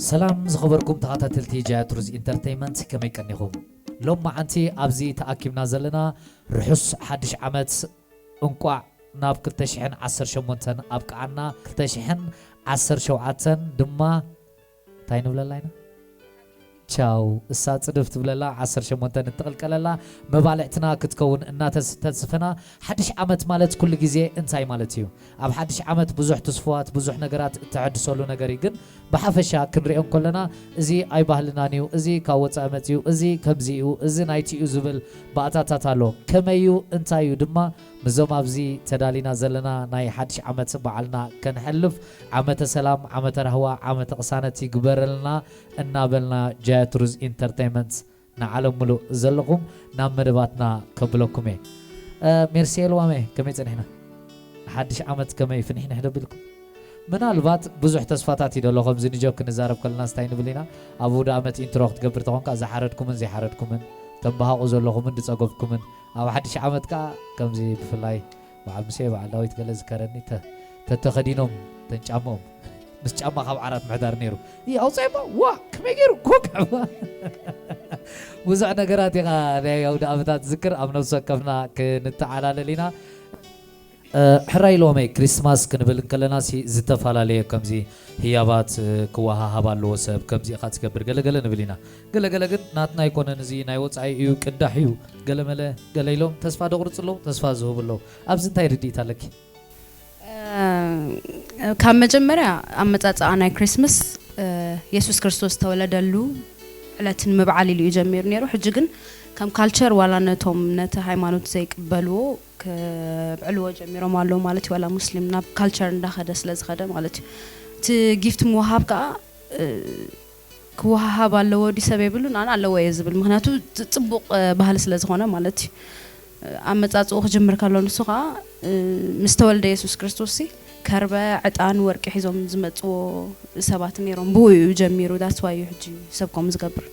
ሰላም ዝኸበርኩም ተኸታተልቲ ጃያ ቱሪስት ኢንተርተይመንት፣ ከመይ ቀኒኹም? ሎም መዓንቲ ኣብዚ ተኣኪብና ዘለና ርሑስ ሓድሽ ዓመት፣ እንቋዕ ናብ ክልተ ሽሕን ዓሰርተ ሸሞንተን ኣብቅዓና። ክልተ ሽሕን ዓሰርተ ሸውዓተን ድማ እንታይ ንብለላ ኢና? ቻው። እሳ ጽድፍ ትብለላ፣ ዓሰርተ ሸሞንተ ንትቕልቀለላ፣ መባልዕትና ክትከውን እናተስተስፈና። ሓድሽ ዓመት ማለት ኩሉ ግዜ እንታይ ማለት እዩ? ኣብ ሓድሽ ዓመት ብዙሕ ትስፍዋት፣ ብዙሕ ነገራት እተሐድሰሉ ነገር እዩ። ግን ብሓፈሻ ክንሪኦ እንከለና፣ እዚ ኣይባህልናን እዩ፣ እዚ ካብ ወጻኢ መጺኡ፣ እዚ ከምዚ እዩ፣ እዚ ናይቲ እዩ ዝብል ባእታታት ኣሎ። ከመይ እዩ፣ እንታይ እዩ ድማ፣ ምስዞም ኣብዚ ተዳሊና ዘለና ናይ ሓድሽ ዓመት በዓልና ከነሕልፍ፣ ዓመተ ሰላም፣ ዓመተ ራህዋ፣ ዓመተ ቅሳነት ይግበረልና እናበልና፣ ጃያ ቱሪስት ኢንተርተይመንት ንዓለም ምሉእ ዘለኹም ናብ መደባትና ከብለኩም እየ። እ፣ ሜርሲ ልዋመ፣ ከመይ ጸኒሕና? ሓድሽ ዓመት ከመይ ፍንሕንሕ ደቢልኩም? ምናልባት ብዙሕ ተስፋታት እዩ ደሎ፣ ከምዚ ንጆክ ክንዛረብ ከለና እንታይ ንብል ኢና? ኣብ ውደ ዓመት ኢንትሮ ክትገብር ተኾንካ፣ ዝሓረድኩምን ዘይሓረድኩምን፣ ተምባሃቑ ዘለኹምን ዝጸገብኩምን፣ ኣብ ሓድሽ ዓመት ከኣ ከምዚ ብፍላይ በዓል ሙሴ፣ በዓል ዳዊት ገለ ዝከረኒ፣ ተ-፣ ተተኸዲኖም ተን ጫምኦም፣ ምስ ጫማ ካብ ዓራት ምሕዳር ነይሩ። ይ ኣውጻእማ፣ ዋ፣ ከመይ ገይሩ ኮክ? ብዙሕ ነገራት ኢኻ ናይ ኣውደ ዓመታት ዝክር ኣብ ነፍሲ ወከፍና ክንተዓላለል ኢና። እ፣ ሕራይ ሎመይ ክሪስማስ ክንብል እንከለና ሲ ዝተፈላለየ ከምዚ ህያባት፣ እ፣ ክወሃሃብ ኣለዎ ሰብ፣ ከምዚ ኢኻ ትገብር ገለገለ ንብል ኢና። ገለገለ ግን ናትና ኣይኮነን፣ እዚ ናይ ወጻኢ እዩ፣ ቅዳሕ እዩ፣ ገለመለ፣ ገለ ኢሎም ተስፋ ደቑርጽ ኣለዉ፣ ተስፋ ዝህቡ ኣለዉ። ኣብዚ እንታይ ርድኢት ኣለኪ? እ፣ ካብ መጀመርያ ኣመጻጽኣ ናይ ክሪስማስ፣ እ፣ የሱስ ክርስቶስ ዝተወለደሉ ዕለትን ምብዓል ኢሉ እዩ ጀሚሩ ነይሩ። ሕጂ ግን ከም ካልቸር ዋላ ነቶም ነቲ ሃይማኖት ዘይቅበልዎ ክብዕልዎ ጀሚሮም ኣለዉ ማለት እዩ። ዋላ ሙስሊም ናብ ካልቸር እንዳኸደ ስለ ዝኸደ ማለት እዩ። እቲ ጊፍት ምውሃብ ከኣ፣ እ፣ ክወሃሃብ ኣለዎ ድዩ ሰብ የብሉን፣ ኣነ ኣለዎ እየ ዝብል። ምኽንያቱ ፅ-፣ ጽቡቕ፣ እ፣ ባህሊ ስለ ዝኾነ ማለት እዩ። እ፣ ኣመጻጽኡ ክጅምር ከሎ ንሱ ኸኣ፣ እ፣ ምስ ተወልደ የሱስ ክርስቶስ ሲ ከርበ፣ ዕጣን፣ ወርቂ ሒዞም ዝመጽዎ ሰባት ነይሮም። ብኡ እዩ ጀሚሩ። ዳትስ ዋይ እዩ ሕጂ ሰብ ከምኡ ዝገብር።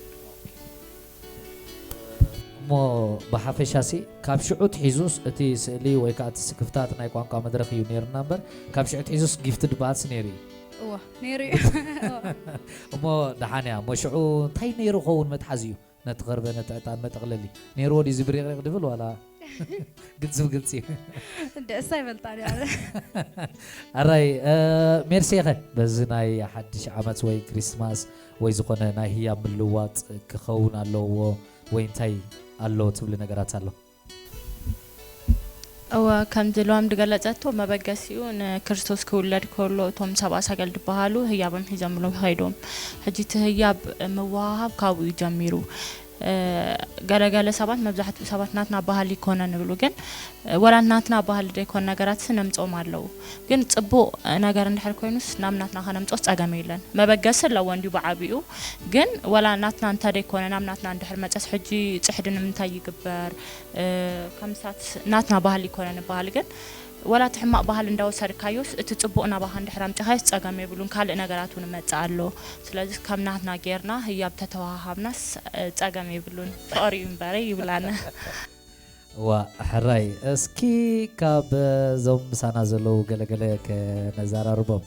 እሞ ብሓፈሻሲ ካብ ሽዑ ትሒዙስ እቲ ስእሊ ወይ ከኣ እቲ ስክፍታት ናይ ቋንቋ መድረኽ እዩ ነይሩና እምበር፣ ካብ ሽዑ ትሒዙስ ጊፍትድ በዓልሲ ነይሩ እዩ። እዋ፣ ነይሩ እዩ። እዋ። እሞ ደሓን እያ። እሞ ሽዑ እንታይ ነይሩ ኸውን መትሓዚኡ? ነቲ ከርበ፣ ነቲ ዕጣን መጠቕለሊ ነይርዎ ድዩ ዝብሪቕሪቕ ድብል ዋላ ግልጺ ብግልጺ እዩ? ደስ ኣይበልጣን እያ። ኣራይ፣ እ፣ ሜርሴኸ በዚ ናይ ሓድሽ ዓመት ወይ ክሪስማስ ወይ ዝኾነ ናይ ህያብ ምልዋጥ ክኸውን ኣለዎ ወይ እንታይ ኣሎ ትብሊ ነገራት ኣሎ? እወ፣ ከምዚ ልዋም ዝገለጸቶ መበገሲኡ ንክርስቶስ ክውለድ ከሎ እቶም ሰብኣ ሰገል ዝበሃሉ ህያቦም ሒዞምሎም ከይዶም። ሕጂ እቲ ህያብ ምውሃሃብ ካብኡ እዩ ጀሚሩ። እ፣ ገለገለ ሰባት፣ መብዛሕትኡ ሰባት ናትና ባህሊ ይኮነን ይብሉ፣ ግን፣ እ፣ ወላ ናትና ባህሊ ዘይኮን ነገራትስ ነምጽኦም ኣለዉ። ግን ጽቡቕ ነገር እንድሕር ኮይኑስ ናብ ናትና ከነምጽኦስ ጸገም የለን። መበገሲ ኣለዎ እንድዩ ብዓቢኡ፣ ግን ወላ ናትና እንተ ደይኮነ ናብ ናትና እንድሕር መጸስ ሕጂ ጽሕዲ ንምንታይ ይግበር? እ፣ ከምሳት ናትና ባህሊ ይኮነ ንበሃል፣ ግን ወላ እቲ ሕማቕ ባህሊ እንዳወሰድካዮስ እቲ ጽቡቕ ናባኻ እንድሕር ኣምጺኻዮስ ጸገም የብሉን። ካልእ ነገራት እውን ይመጽእ ኣሎ። ስለዚ ከም ናትና ጌርና ህያብ ተተዋሃሃብናስ፣ እ፣ ጸገም የብሉን። ፍቕሪ እዩ እምበረይ ይብላና። እዋ፣ ሕራይ። እስኪ ካብ እዞም ምሳና ዘለዉ ገለገለ ከነዘራርቦም።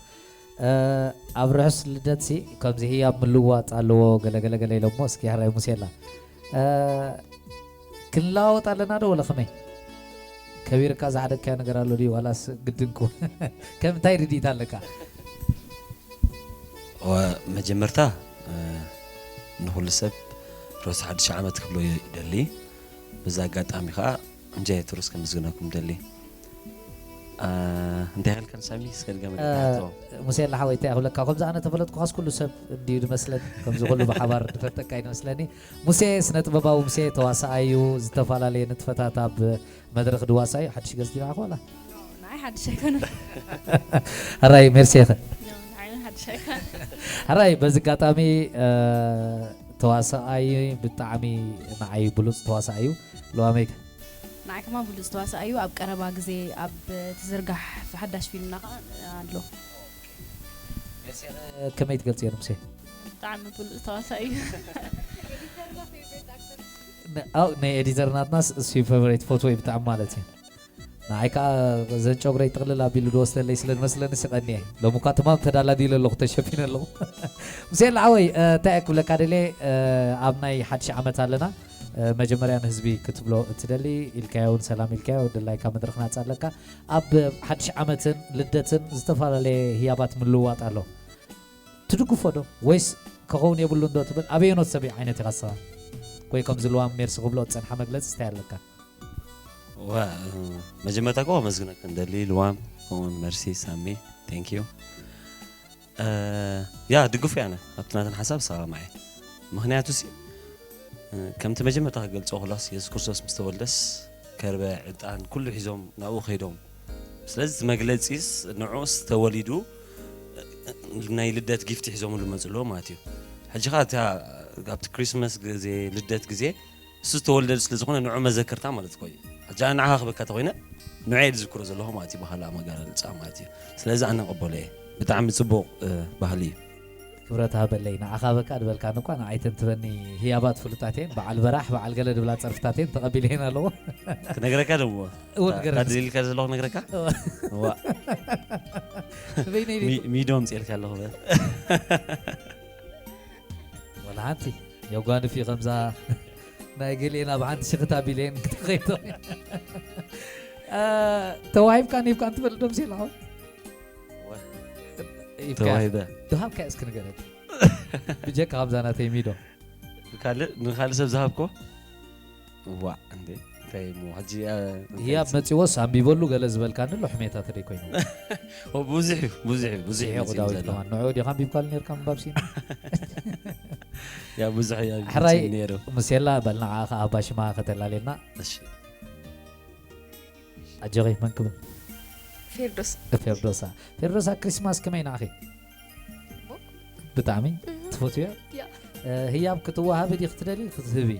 እ፣ ኣብ ርሑስ ልደትሲ ከምዚ ህያብ ምልዋጥ ኣለዎ ገለገለ ገለ ኢሎሞ፣ እስኪ ሕራይ ሙሴላ። እ፣ ክንለዋወጥ ኣለና ዶ ወላ ከመይ? ከቢርካ ዝሓደግካዮ ነገር ኣሎ ድዩ? ዋላስ ግድንኩ? ከም እንታይ ርድኢት ኣለካ? ወ-፣ መጀመርታ፣ እ፣ ንኹሉ ሰብ ርሑስ ሓድሽ ዓመት ክብሎ ይደሊ። በዚ ኣጋጣሚ ኸኣ እንጃ ቱሩስ ከመስግነኩም ደሊ። እ፣ እንታይ ኢልካ ንሳሚ? እስከ ድገመልና እ፣ ኣቶ። ሙሴ ኣላ ሓወይታይ፣ ክብለካ፣ ከምዚ ኣነ ተፈለጥኩኻስ ኩሉ ሰብ እንድዩ ዝመስለኒ። ከምዚ ኩሉ ብሓባር ዝፈልጠካ እዩ ዝመስለኒ። ሙሴ ስነ ጥበባዊ፣ ሙሴ ተዋሳኣይ እዩ። ዝተፈላለየ ንጥፈታት ኣብ መድረኽ ድዋሳይ ሓድሽ ገጽ ዲና ኾላ? ናይ ሓድሽ ኣይኮነን። ሕራይ ሜርሴኸ? ናይ ሓድሽ ኣይኮነን። ሕራይ በዚ ኣጋጣሚ፣ እ፣ ተዋሳኣይ ብጣዕሚ ንዓይ ብሉጽ ተዋሳኣይ እዩ። ለዋመይከ? ንዓይ ከማን ብሉጽ ተዋሳኣይ እዩ። ኣብ ቀረባ ግዜ ኣብ ትዝርጋሕ ሓዳሽ ፊልምና ከኣ ኣሎ። ሜርሴኸ ከመይ ትገልጽዮ ንሙሴ? ብጣዕሚ ብሉጽ ተዋሳኣይ እዩ። ነ-፣ ኣው፣ ናይ ኤዲተር ናትናስ እሱ ፌቨሬት ፎቶ እዩ ብጣዕሚ ማለት እዩ። ንዓይ ከዓ ዘን ጨጉረይ ጥቕልል ኣቢሉ ዝወስደለይ ስለ ዝመስለኒ ስቐኒ እየ። ሎም እኳ ትማም ተዳላዲለ ኣለኹ፣ ተሸፊነ ኣለኹ። ሙሴ ለዓወይ፣ እንታይ እየ ክብለካ ደልየ፣ ኣብ ናይ ሓድሽ ዓመት ኣለና። መጀመርያ ንህዝቢ ክትብሎ እትደሊ ኢልካዮ እውን ሰላም ኢልካዮ፣ ድላይካ መድረኽ ናፃ ኣለካ። ኣብ ሓድሽ ዓመትን ልደትን ዝተፈላለየ ህያባት ምልውዋጥ ኣሎ። ትድግፎ ዶ ወይስ ክኸውን የብሉን ዶ ትብል? ኣበየኖት ሰብ ዓይነት ኢኻ ንስኻ? ወይ ከምዚ ልዋም ሜርሲ ክብሎ ዝጸንሓ መግለጺ እንታይ ኣለካ? ዋ መጀመርታ እኮ ከመስግነክ እንደሊ ልዋም ከምኡውን መርሲ ሳሚ thank you። ያ ድግፉ ያነ ኣብቲ ናተን ሓሳብ ሰላማየ ምክንያቱ ሲ ከምቲ መጀመርታ ክገልፆ ክላስ የሱስ ክርስቶስ ምስ ተወልደስ ከርበ ዕጣን ኩሉ ሒዞም ናብኡ ከይዶም ስለዚ እቲ መግለፂስ ንዑስ ተወሊዱ ናይ ልደት ጊፍት ሒዞምሉ መፅልዎ ማለት እዩ ሕጂ ከዓ ኣብቲ ክሪስመስ ግዜ ልደት ግዜ እሱ ዝተወልደ ስለ ዝኾነ ንዑ መዘክርታ ማለት እኮ እዩ። ሕጂ ኣነ ንዓኻ ክበካ ተኾይነ ንዑ እየ ዝዝክሮ ዘለኹ ማለት እዩ ብኻልእ ኣመጋለልፃ ማለት እዩ። ስለዚ ኣነ ቀበሎ እየ። ብጣዕሚ ፅቡቕ ባህሊ እዩ። ክብረት ሃበለይ ንዓኻ በቃ ድበልካኒ እኳ ንዓይ ተንትበኒ ህያባት ፍሉጣት እየን በዓል በራሕ በዓል ገለ ድብላ ፀርፍታት እየን ተቐቢለ እየን ኣለዎ። ክነግረካ ደሞ እውን ገረኒ። ታድሊልካ ዘለኹ ነግረካ ዋ በይነይ ሚ- ሚዶ ምፅኤልካ ኣለኹ በል። ወላ ሓንቲ የጓንፍ እዩ ከምዛ ናይ ገሊኤን ኣብ ሓንቲ ሽኽታ ቢልየን ክትኸይዶ ተዋሂብካ ሂብካ እንትበል ዶም ሲላ ተዋሂበ ተዋሂብካ እስኪ ንገረኒ ብጀካ ካብዛ ናተይ ሚዶ ካልእ ንኻልእ ሰብ ዝሃብኮ ዋ እንዴ እንታይ እሞ ሕጂ ያ- እንታይ ህያብ መፂዎስ ኣንቢበሉ ገለ ዝበልካኒ ኣሎ ሕሜታ ተደይ ኮይኑ ኦ፣ ብዙሕ እዩ ብዙሕ እዩ ብዙሕ እዩ ይሄ መፂኡ ቁዳዊት ዘሎ ከማን ንዑ ዲኻ ኣንቢብካሉ ነርካ ምንባብ ሲና ያ ብዙሕ እዩ ኣብ ሕራይ መፂኡ ነይሩ ምስላ በልና ከዓ ኣባ ሽማ ከተላልየና እሺ ኣጆኺ መን ክብል ፌርዶስ ፌርዶሳ ፌርዶሳ ክሪስማስ ከመይ ንዓኺ ብጣዕሚ ትፈትውዮ ህያብ ክትወሃቢ ዲ ክትደሊ ክትህቢ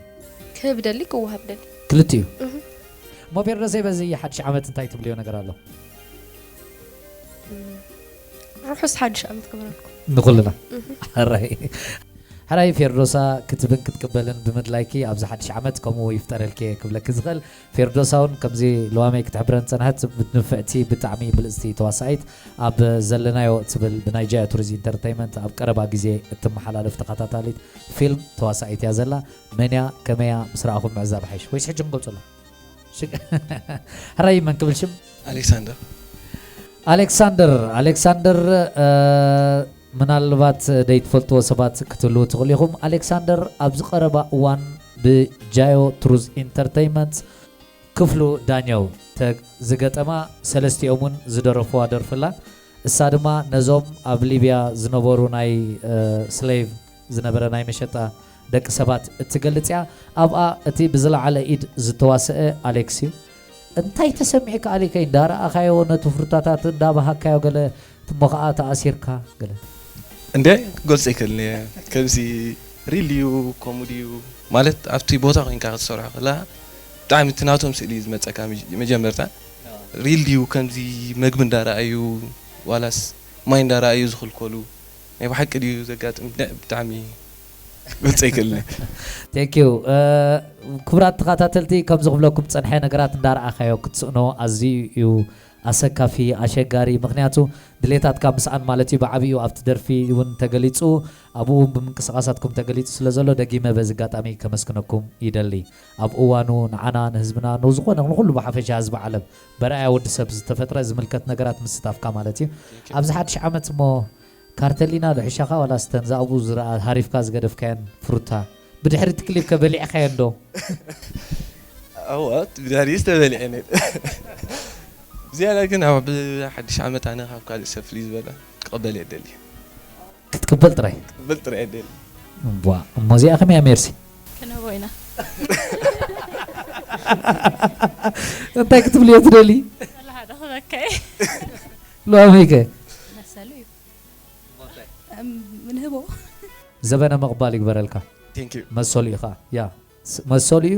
ክህብ ደሊ ክወሃብ ደሊ ክልቲኡ እሞ ፌርዶሰይ በዚ ሓድሽ ዓመት እንታይ ትብልዮ ነገር ኣሎ ርሑስ ሓድሽ ዓመት ክብረልኩም ንኩልና ሕራይ ሕራይ ፌርዶሳ ክትብን ክትቅበልን ብምድላይኪ ኣብዚ ሓድሽ ዓመት ከምኡ ይፍጠረልኪ ክብለኪ ዝኽእል ፌርዶሳ እውን ከምዚ ልዋመይ ክትሕብረን ዝጸንሐት ንፍዕቲ ብጣዕሚ ብልጽቲ ተዋሳኢት ኣብ ዘለናዮ እትብል ብናይ ጃያ ቱሪዝ ኢንተርተይመንት ኣብ ቀረባ ግዜ እትመሓላለፍ ተኸታታሊት ፊልም ተዋሳኢት እያ ዘላ። መን እያ ከመይ እያ ምስ ረኣኹም ምዕዛብ ይሓይሽ ወይስ ሕጂ ክንገልጸሎም? ሕራይ መን ክብል ሽም? ኣሌክሳንደር። ኣሌክሳንደር ኣሌክሳንደር ምናልባት ደይትፈልጥዎ ሰባት ክትህልዉ ትኽእሉ ኢኹም። ኣሌክሳንደር ኣብዚ ቀረባ እዋን ብጃዮ ትሩዝ ኢንተርተይመንት ክፍሉ ዳኘው ዝገጠማ ሰለስቲኦም እውን ዝደረፍዋ ደርፊ ኣላ። እሳ ድማ ነዞም ኣብ ሊብያ ዝነበሩ ናይ ስሌቭ ዝነበረ ናይ መሸጣ ደቂ ሰባት እትገልጽ እያ። ኣብኣ እቲ ብዝለዓለ ኢድ ዝተዋስአ ኣሌክስ እዩ። እንታይ ተሰሚዕካ ኣሊከይ እንዳረኣኻዮ ነቲ ፍሩታታት እንዳበሃካዮ ገለ እሞ ኸዓ ተኣሲርካ ገለ እንደ ክገልጾ ይክእል እየ ከምዚ ሪል ድዩ ኮሙ ድዩ ማለት ኣብቲ ቦታ ኮይንካ ክትሰርሖ ከላ ብጣዕሚ እቲ ናቶም ስእሊ እዩ ዝመፀካ መጀመርታ ሪል ድዩ ከምዚ መግቢ እንዳረኣዩ ዋላስ ማይ እንዳረኣዩ ዝኽልከሉ ናይ ብሓቂ ድዩ ዘጋጥም ብጣዕሚ ክገልፀ ይክእል Thank you ክቡራት ተኸታተልቲ ከምዚ ክብለኩም ዝፀንሐ ነገራት እንዳረኣኻዮ ክትስእኖ ኣዝዩ እዩ ኣሰካፊ ኣሸጋሪ ምክንያቱ ድሌታትካ ምስኣን ማለት እዩ ብዓብዩ ኣብቲ ደርፊ እውን ተገሊፁ ኣብኡ እውን ብምንቅስቃሳትኩም ተገሊፁ ስለ ዘሎ ደጊመ በዚ ኣጋጣሚ ከመስግነኩም ይደሊ ኣብ እዋኑ ንዓና ንህዝብና ንዝኾነ ንኩሉ ብሓፈሻ ህዝቢ ዓለም በርኣያ ወዲ ሰብ ዝተፈጥረ ዝምልከት ነገራት ምስታፍካ ማለት እዩ ኣብዚ ሓድሽ ዓመት እሞ ካርተሊና ዶ ሕሻኻ ዋላስ እተን ዝኣብኡ ዝረኣ ሃሪፍካ ዝገደፍካየን ፍሩታ ብድሕሪ እቲ ክሊፕ ከ በሊዕኻየን ዶ? እወ ብድሕሪኡ ዝተበልዐ ነይሩ ዝያዳ ግን ኣብ ሓድሽ ዓመት ኣነ ካብ ካልእ ሰብ ፍልይ ዝበለ ክቕበል እየ ደልየ ክትቅበል ጥራይ ክትቅበል ጥራይ እየ ደልየ እሞ እዚኣ ከመይ እያ ሜርሲ ክንህቦ ኢና እንታይ ክትብልዮ ትደሊ ሎመይ ከ መሰሉ እዩ ንህቦ ዘበነ ምቕባል ይግበረልካ መሰሉ እዩ ኸዓ ያ መሰሉ እዩ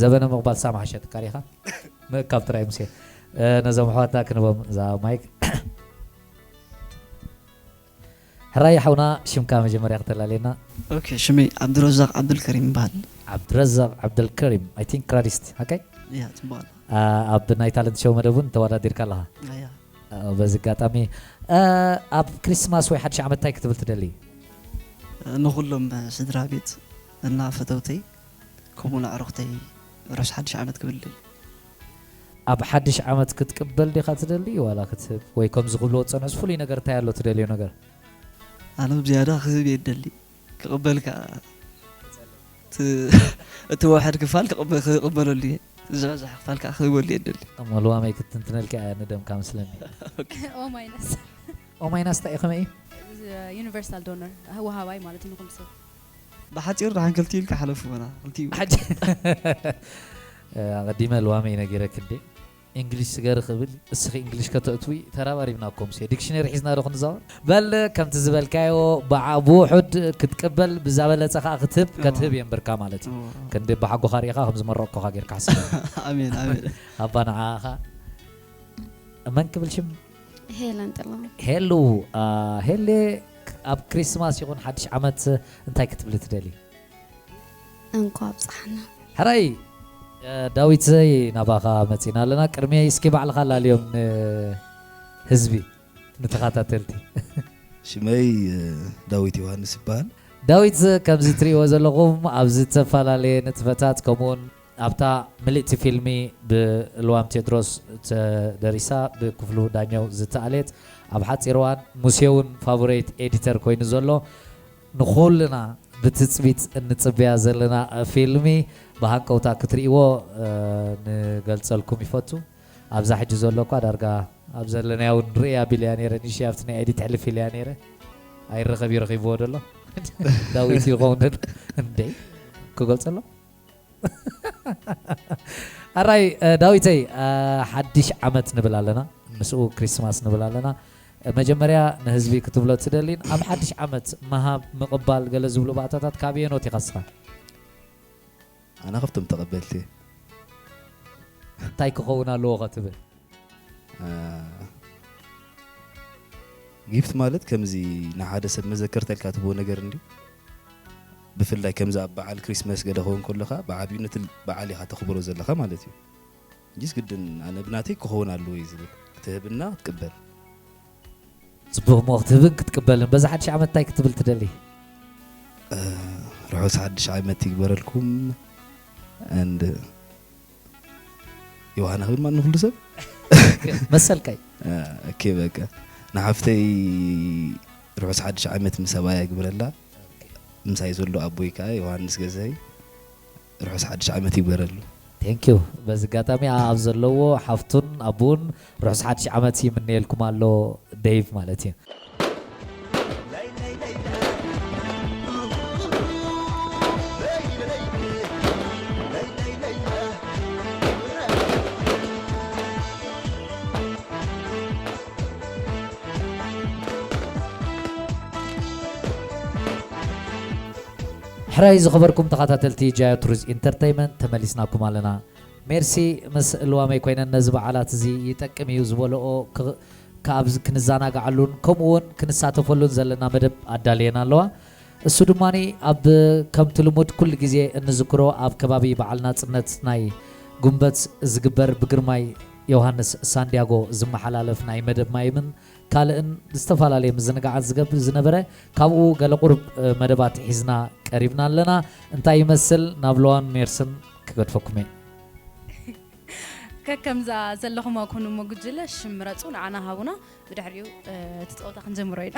ዘበነ ምቕባል ሳማ ሓሸትካ ሪኻ ምእካብ ጥራይ ሙሴ ነዞም ኣሕዋትና ክንቦም እዛ ማይክ ሕራይ ሓውና ሽምካ መጀመርያ ክተላለየና ኦኬ ሽመይ ዓብድረዛቅ ዓብዱልከሪም ይበሃል ዓብድረዛቅ ዓብዱልከሪም I think ክራዲስት ሓቀይ እያ፣ ጽቡቕ ኣላ። ኣ፣ ኣብ ናይ ታለንት ሾው መደብ እውን ተወዳዲርካ ኣለኻ። እያ። ኣ፣ በዚ ኣጋጣሚ፣ ኣ፣ ኣብ ክሪስማስ ወይ ሓድሽ ዓመት እንታይ ክትብል ትደሊ? ንኹሎም ስድራ ቤት እና ፈተውተይ፣ ከምኡ ንኣዕሩኽተይ ርሑስ ሓድሽ ዓመት ክብል እደሊ። ኣብ ሓድሽ ዓመት ክትቅበል ዲኻ ትደሊ ዋላ ክትህብ? ወይ ከምዚ ክብልዎ ዝጸንሑስ ፍሉይ ነገር እንታይ ኣሎ ትደልዮ ነገር? ኣነ ብዝያዳ ክህብ እየ እደሊ። ክቕበል ከኣ እቲ፣ እቲ ውሑድ ክፋል ክቕበ-፣ ክቕበለሉ እየ። ዝበዝሕ ክፋል ከኣ ክህበሉ እየ እደሊ። እሞ ልዋመይ ክትትንትነልካ እያ ንደምካ መስለኒ። ኦኬ። ኦ ማይነስ። ኦ ማይነስ እንታይ እዩ፣ ከመይ እዩ? ዩኒቨርሳል ዶነር፣ ወሃባይ ማለት እዩ ንኹሉ ሰብ። ብሓጺሩ ደሓን ክልቲኡ ኢልካ ሓለፉ በላ፣ ክልቲኡ። ሓጂ-፣ ኣቐዲመ ልዋመይ ነጊረክ እንዴ? እንግሊሽ ስገሪ ክብል፣ እስኺ እንግሊሽ ከተእትዊ ተራባሪብና እኮ ምሴ። ዲክሽነሪ ሒዝና ዶ ክንዛወር? በል፣ ከምቲ ዝበልካዮ ብዓ-፣ ብውሑድ ክትቅበል፣ ብዛ በለጸ ከኣ ክትህብ፣ እዎ። ከትህብ የንብርካ ማለት እዩ። እዎ። ክንዲ ብሓጎኻ ርኢኻ ከም ዝመረቕኩኻ ጌርካ ሕሰብ። ኣሜን፣ ኣሜን። ኣባ ንዓኻ። መን ክብል ሽም? ሄለን ጥላሁን። ሄሉ፣ ኣ፣ ሄሌ፣ ኣብ ክሪስማስ ይኹን ሓድሽ ዓመት እንታይ ክትብሊ ትደሊ? እንኳ ኣብፀሐና። ሕራይ፣ እ፣ ዳዊተይ ናባኻ መፂና ኣለና። ቅድሚ እስኪ ባዕልኻ ላልዮም ንህዝቢ፣ ንተኸታተልቲ። ሽመይ፣ እ፣ ዳዊት ዮሃንስ ይበሃል። ዳዊት፣ ከምዚ ትርእይዎ ዘለኹም ኣብ ዝተፈላለየ ንጥፈታት ከምኡውን ኣብታ ምልእቲ ፊልሚ ብልዋም ቴድሮስ ተደሪሳ ብክፍሉ ዳኛው ዝተኣልየት ኣብ ሓፂር እዋን ሙሴ እውን ፋቮሬት ኤዲተር ኮይኑ ዘሎ ንኹልና ብትጽቢት እንጽበያ ዘለና ፊልሚ ብሃንቀውታ ክትርእይዎ፣ እ፣ ንገልጸልኩም ይፈቱ። ኣብዛ ሕጂ ዘሎ እኳ ዳርጋ ኣብ ዘለናዮ እውን ርእያ ቢልያ ነይረ፣ ንእሽተይ ኣብቲ ናይ ኤዲት ሕልፍ ኢለያ ነይረ። ኣይረኸብ እዩ ረኺብዎ ደሎ። ዳዊት ይኸውን ደሎ። እንዴ? ክገልጸሎ? ኣራይ፣ እ፣ ዳዊተይ፣ እ፣ ሓድሽ ዓመት ንብል ኣለና፣ ምስኡ ክሪስማስ ንብል ኣለና። እ፣ መጀመርያ ንህዝቢ ክትብሎ ትደሊን ኣብ ሓድሽ ዓመት ምሃብ ምቕባል ገለ ዝብሉ ባእታታት ካብ የኖት ኢኻ እስኻ? ኣነ ካብቶም ተቐበልቲ። እንታይ ክኸውን ኣለዎ ኸትብል? እ፣ ጊፍት ማለት ከምዚ ንሓደ ሰብ መዘከርታ ኢልካ ትህቦ ነገር እንድዩ። ብፍላይ ከምዚ ኣብ በዓል ክሪስማስ ገለ ክኸውን ከሎ ኸኣ ብዓብዩ ነቲ በዓል ኢኻ ተኽብሮ ዘለኻ ማለት እዩ። እንጂስ ግድን ኣነ ብናተይ ክኸውን ኣለዎ እዩ ዝብል። ክትህብና ክትቅበል። ጽቡቕ እሞ ክትህብን ክትቅበልን። በዚ ሓድሽ ዓመት እንታይ ክትብል ትደሊ? እ፣ ርሑስ ሓድሽ ዓመት ይግበረልኩም። And ዮሃና ክብል ማለት ንኹሉ ሰብ? መሰልካይ። እ፣ ኦኬ፣ በቃ። ንሓፍተይ ርሑስ ሓድሽ ዓመት ምስ ሰብኣያ ይግበረላ። ምሳይ ዘሎ ኣቦይ ከኣ ዮሃንስ ገዛይ ርሑስ ሓድሽ ዓመት ይግበረሉ። Thank you። በዚ ኣጋጣሚ ኣብ ዘለዎ ሓፍቱን ኣቡን ርሑስ ሓድሽ ዓመት ይምነየልኩም ኣሎ ዴቭ ማለት እዩ። ሕራይ ዝኸበርኩም ተኸታተልቲ ጃዮ ቱሪስት ኢንተርተይመንት፣ ተመሊስናኩም ኣለና። ሜርሲ ምስ ልዋመይ ኮይነን ነዚ በዓላት እዚ ይጠቅም እዩ ዝበለኦ ክ-፣ ካብ ክንዘናግዓሉን ከምኡ እውን ክንሳተፈሉን ዘለና መደብ ኣዳልየን ኣለዋ። እሱ ድማ ኣብ ከምቲ ልሙድ ኩሉ ግዜ እንዝክሮ ኣብ ከባቢ በዓል ናጽነት ናይ ጉንበት ዝግበር ብግርማይ ዮሃንስ ሳንዲያጎ ዝመሓላለፍ ናይ መደብ ማይምን ካልእን ዝተፈላለየ ምዝንጋዓት ዝገብር ዝነበረ ካብኡ ገለ ቁሩብ፣ እ፣ መደባት ሒዝና ቀሪብና ኣለና። እንታይ ይመስል ናብ ለዋን ሜርስን ክገድፈኩም እየ። ከከምዛ ዘለኹም ኩኑ እሞ ጉጅለ ሽም ምረጹ ንዓና ሃቡና። ብድሕሪኡ፣ እ፣ እቲ ጸወታ ክንጀምሮ ኢና።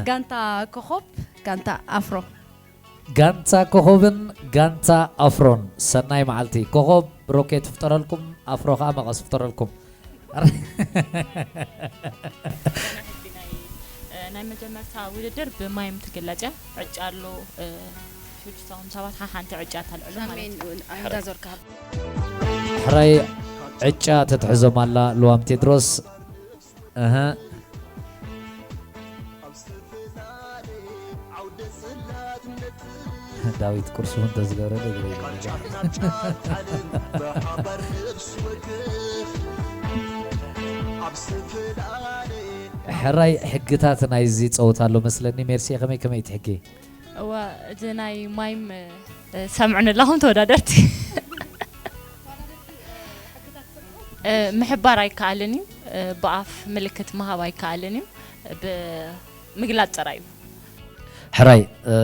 ጋንታ ኮኾብ፣ ጋንታ ኣፍሮ። ጋንታ ኮኾብን ጋንታ ኣፍሮን ሰናይ መዓልቲ። ኮኾብ ሮኬት ፍጠረልኩም፣ ኣፍሮ ኸኣ መቐስ ፍጠረልኩም። ናይ፣ እ፣ ናይ መጀመርታ ውድድር ብማይም ትግለጽ እያ። ዕጫ ኣሎ፣ እ፣ ሽዱሽተ ኾም ሰባት ሓንቲ ዕጫ ተልዕሉ ማለት ሰሜን እዩ። እንዳዞርካ። ሕራይ ዕጫ ተትሕዞም ኣላ ልዋም ቴድሮስ። እህ። ዳዊት ቁርሲ እውን ተዝገብረለ ይግበይ። ኣብ ዝተፈላለየ ሕራይ ሕግታት ናይዚ ጸወታ ኣሎ መስለኒ። ሜርሲ ከመይ ከመይ ትሕጊ? እዋ፣ እዚ ናይ ማይም እ፣ ሰምዑኒ ኣለኹም ተወዳደርቲ። እ፣ ምሕባር ኣይከኣልን እዩ። እ፣ ብኣፍ ምልክት ምሃብ ኣይከኣልን እዩ። ብምግላጽ ጥራይ እዩ። ሕራይ እ፣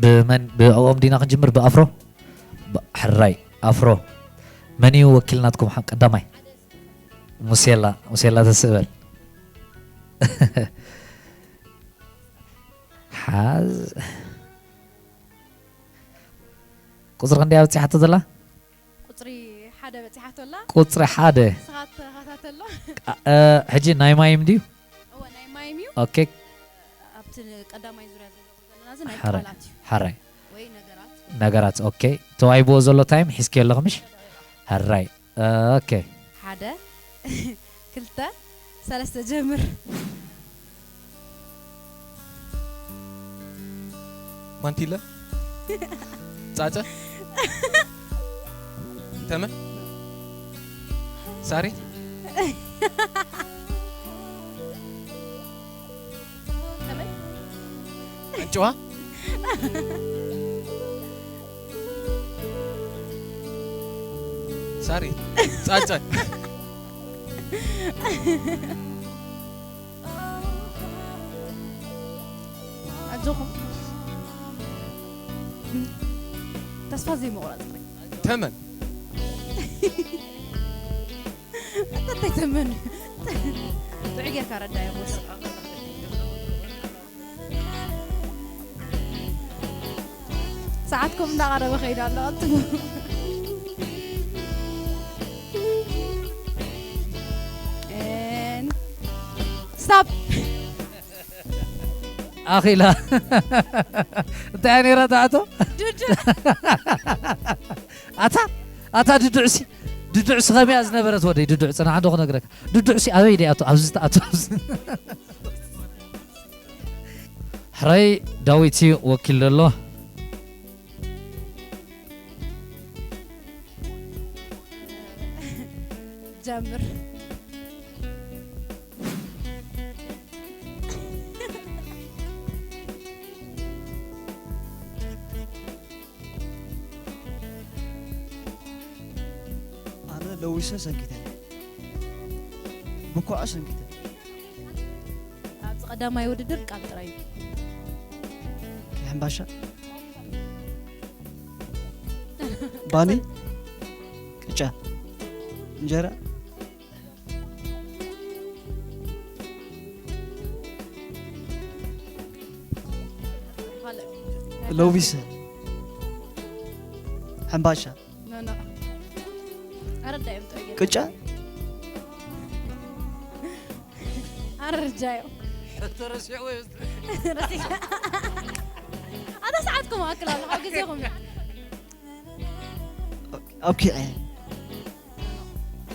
ብመን ብኦም ዲና ክንጅምር? ብኣፍሮ ብ- ሕራይ ኣፍሮ መን እዩ ወኪል ናትኩም? ሓ- ቀዳማይ ሙሴላ ሙሴላ ተስእበል ሓዝ ቁፅሪ ክንደይ ኣብፂሓቶ ዘላ? ቁፅሪ ሓደ በፂሓቶ ኣላ። ቁፅሪ ሓደ ንስኻ ተኸታተሎ። እ፣ ሕጂ ናይ ማይም ድዩ? እወ ናይ ማይም እዩ። ኦኬ ኣብቲ ቀዳማይ ዙርያ ዘለዎ ዘለና እዚ ናይ ሓራይ ቃላት እዩ። ሓራይ ወይ ነገራት። ነገራት ኦኬ ተዋሂብዎ ዘሎ ታይም ሒዝክዮ ኣለኹ ምሽ? ሕራይ ኦኬ ሓደ ክልተ ሰለስተ ጀምር። ማንቲለ ጻጸ ተመ ሳሬት ከመይ? ኣንጭዋ ሳሬት ጻጸ ኣጆኹም ተስፋ ዘይምቑራፅ ጥራይ። ተመን እንታይ ተመን ጥዑይ ጌርካ ረዳዮ ወስ ሰዓትኩም እንዳቐረበ ከይዱ ኣሎ። ቀጥሉ። And stop። ኣኺላ እንታይ እያ ነይራ እታ ኣቶ? ኣታ ኣታ ድዱዕሲ ድዱዕሲ ከመያ ዝነበረት ወደይ ድዱዕ ፅናሕ እንዶ ክነግረካ ድዱዕሲ ኣበይ ደይ ኣቶ ኣብዚ ተኣቶ ኣብዚ ሕራይ ዳዊት እዩ ወኪል ዘሎ። ጀምር። ኣነ ለዊሰ ሰንኪተ ብኳዕ ሰንኪተ ኣብዚ ቀዳማይ ውድድር ቃል ጥራይ እዩ። ሕምባሻ ባኒ ቅጫ እንጀራ ለዊሰ ሕምባሻ ኖ ኖ ኣረዳዮም ጥዑይ ጌርካ። ቅጫ ኣረጃዮ ሕቶ ረሲዕዎ እዩ። ረሲዕ ኣታ ሰዓትኩም ኣክል ኣለኹ ኣብ ግዜኹም እዩ። ኣብኪዐ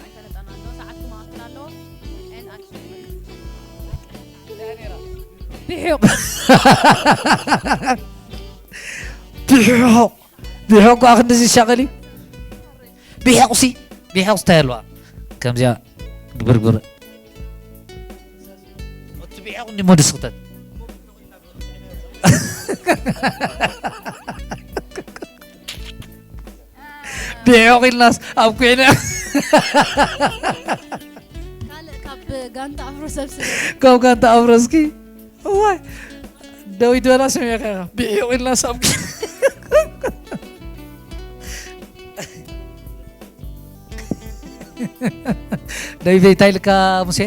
ኣይፈለጠና ኣሎ ሰዓትኩም ኣክል ኣለዎ። And action። ብሒቕ ብሕሖ ብሕሖ እኳ ክንድዚ ይሻቐል እዩ። ብሕቑሲ ብሕቑስ እንታይ ኣለዋ? ከምዚኣ ግብርግብር እቲ ብሕቑ እንዲ ሞድስ ክተት ብሕቑ ኢልናስ ኣብ ኩዕነ ካልእ ካብ ጋንታ ኣፍሮ ሰብስብ። ካብ ጋንታ ኣፍሮ እስኪ እዋይ ዳዊት በላ ሰሚዕካ ኢኻ ብሒቑ ኢልናስ ኣብ ደይበይ እንታይ ኢልካ ሙሴ?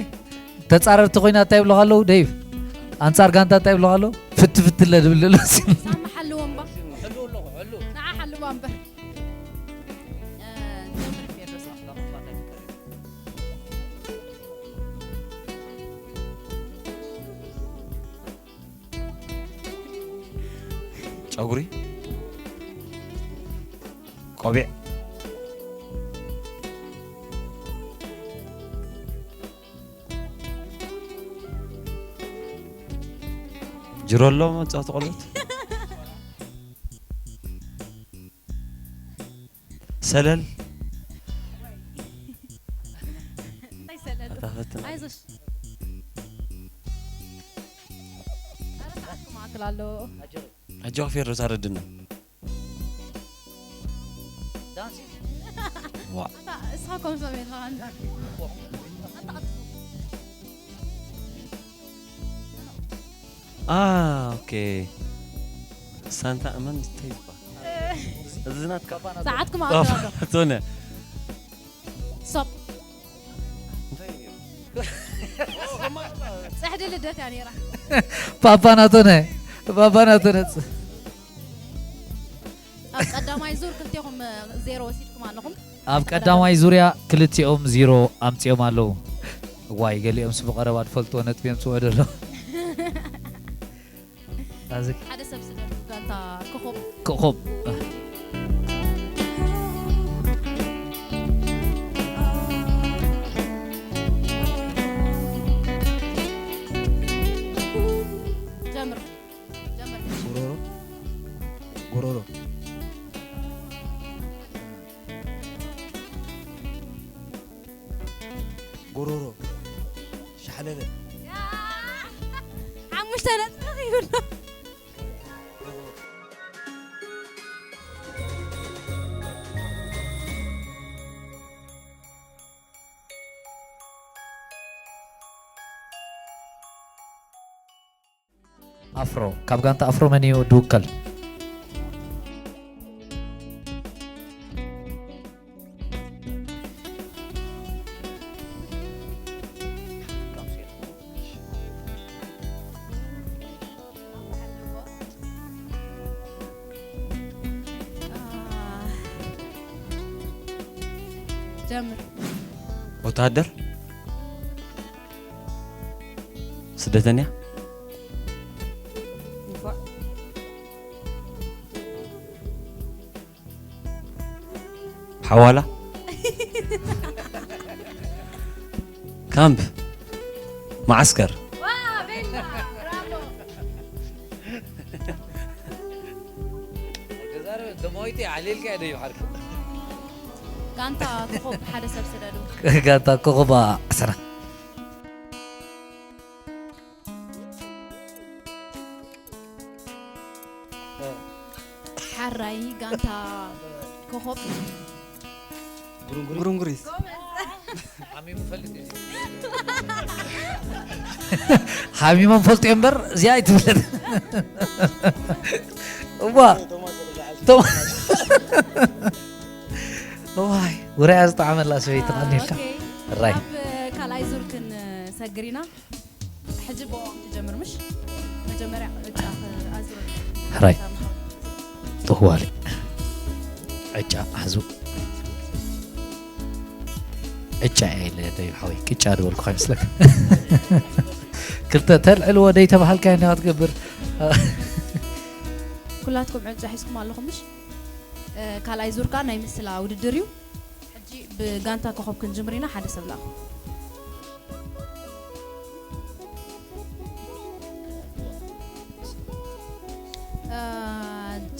ተጻረርቲ ኮይና እንታይ ይብሉኻ ኣለዉ ደይብ? ኣንጻር ጋንታ እንታይ ይብሉኻ ኣለዉ? ፍትፍትለ ድብል ዘሎ ሳሚ ሓልዎ እምባ ንዓ ሓልዋ እምበር። እ፣ ጀምር ቴድሮስ። ጨጉሪ ቆቢዕ ጅሮ ኣሎ መጻወቲ ቆልዑት ሰለል እንታይ ሰለል? ኣታ ፈትና ኣይዞሽ። ኣሎ። ኣጆኻ ፌሮ ታረድና። ዋ እሳ ከም ሰብ የለኻን። አ ኦኬ ሳንታ እመን እንታይ ይባል እዚ ናትካ ሰዓትኩም ባባ ኣተዋዶ ቶነ ሶፕ ጽሕዲ ልደት እያ ነይራ። ፓፓ ናቶነ ፓፓ ናቶነ ኣብ ቀዳማይ ዙር ክልቴኹም ዜሮ ወሲድኩም ኣለኹም። ኣብ ቀዳማይ ዙርያ ክልቲኦም ዚሮ ኣምፂኦም ኣለዉ። እዋይ ገሊኦምስ ብቐረባ ዝፈልጥዎ ነጥቢ የምፅዎ ደሎ። ኣዚ ሓደ ሰብ ስደዱ ጋንታ ኮኾብ ኮኾብ ጀምር ጀምር። ጎሮሮ ጎሮሮ ጎሮሮ ሻሕለለ ሓሙሽተ ነጥቢ ይብሎ። ኣፍሮ ካብ ጋንታ ኣፍሮ መን እዩ ድውከል? ጀምር። ወታደር ስደተኛ ሓዋላ ካምፕ ማዓስከር ደማዊት ዓሊልካ ዶ ይብሓልካ ጋንታ ኮኾብ ሓደ ሰብ ስደዱ። ጋንታ ኮኾባ ዕስራ ሓራይ ጋንታ ኮኾብ ጉርንጉሪስ ሓሚሙ ፈልጥ እዩ ሓሚሞም ፈልጡ እምበር እዚኣ ኣይትብለን እዋ ዋይ ውራያ ዝጠዓመላ ሰበይቲ ቃኒልካ ራይ ኣብ ካልኣይ ዙር ክንሰግር ኢና። ሕጂ ብኦም ትጀምር ምሽ መጀመርያ ዕጫ ኣዝሮ ሕራይ ጥህዋሊ ዕጫ ሓዙ ዕጫ እየ ኢለ ደዩ ሓወይ ቅጫ ዝበልኩ ይመስለክ ክልተ ተልዕልዎ ደይ ተባሃልካ እንዲኻ ትገብር ኩላትኩም ዕጫ ሒዝኩም ኣለኹም ምሽ ካልኣይ ዙርካ ናይ ምስላ ውድድር እዩ ሕጂ ብጋንታ ኮኸብ ክንጅምር ኢና ሓደ ሰብ ላኹ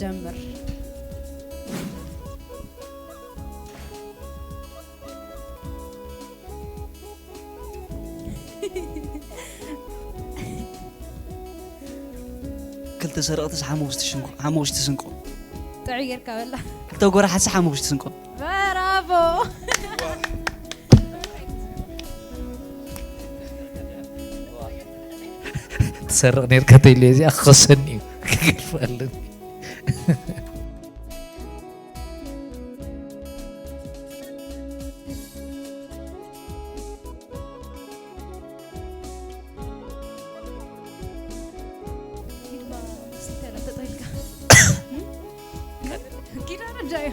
ጀምር ክልተ ሰረቕትስ ሓሙኽሽቲ ሽንቆ ሓሙኽሽቲ ስንቆ ጥዑይ ጌርካ በላ ክልተ ጎራሓትስ ሓሙኽሽቲ ስንቆ ብራቮ ትሰርቕ ነርካ ተይለ እዚኣ ክኸሰኒ እዩ ክገድፈ ኣለኒ ኪዳነ ዳዮ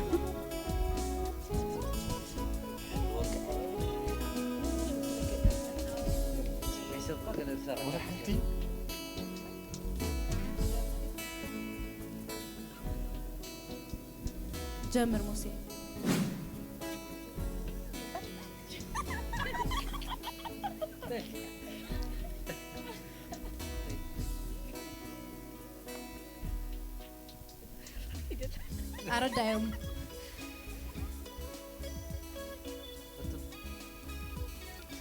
ጀምር ሙሴ ኣረዳዮም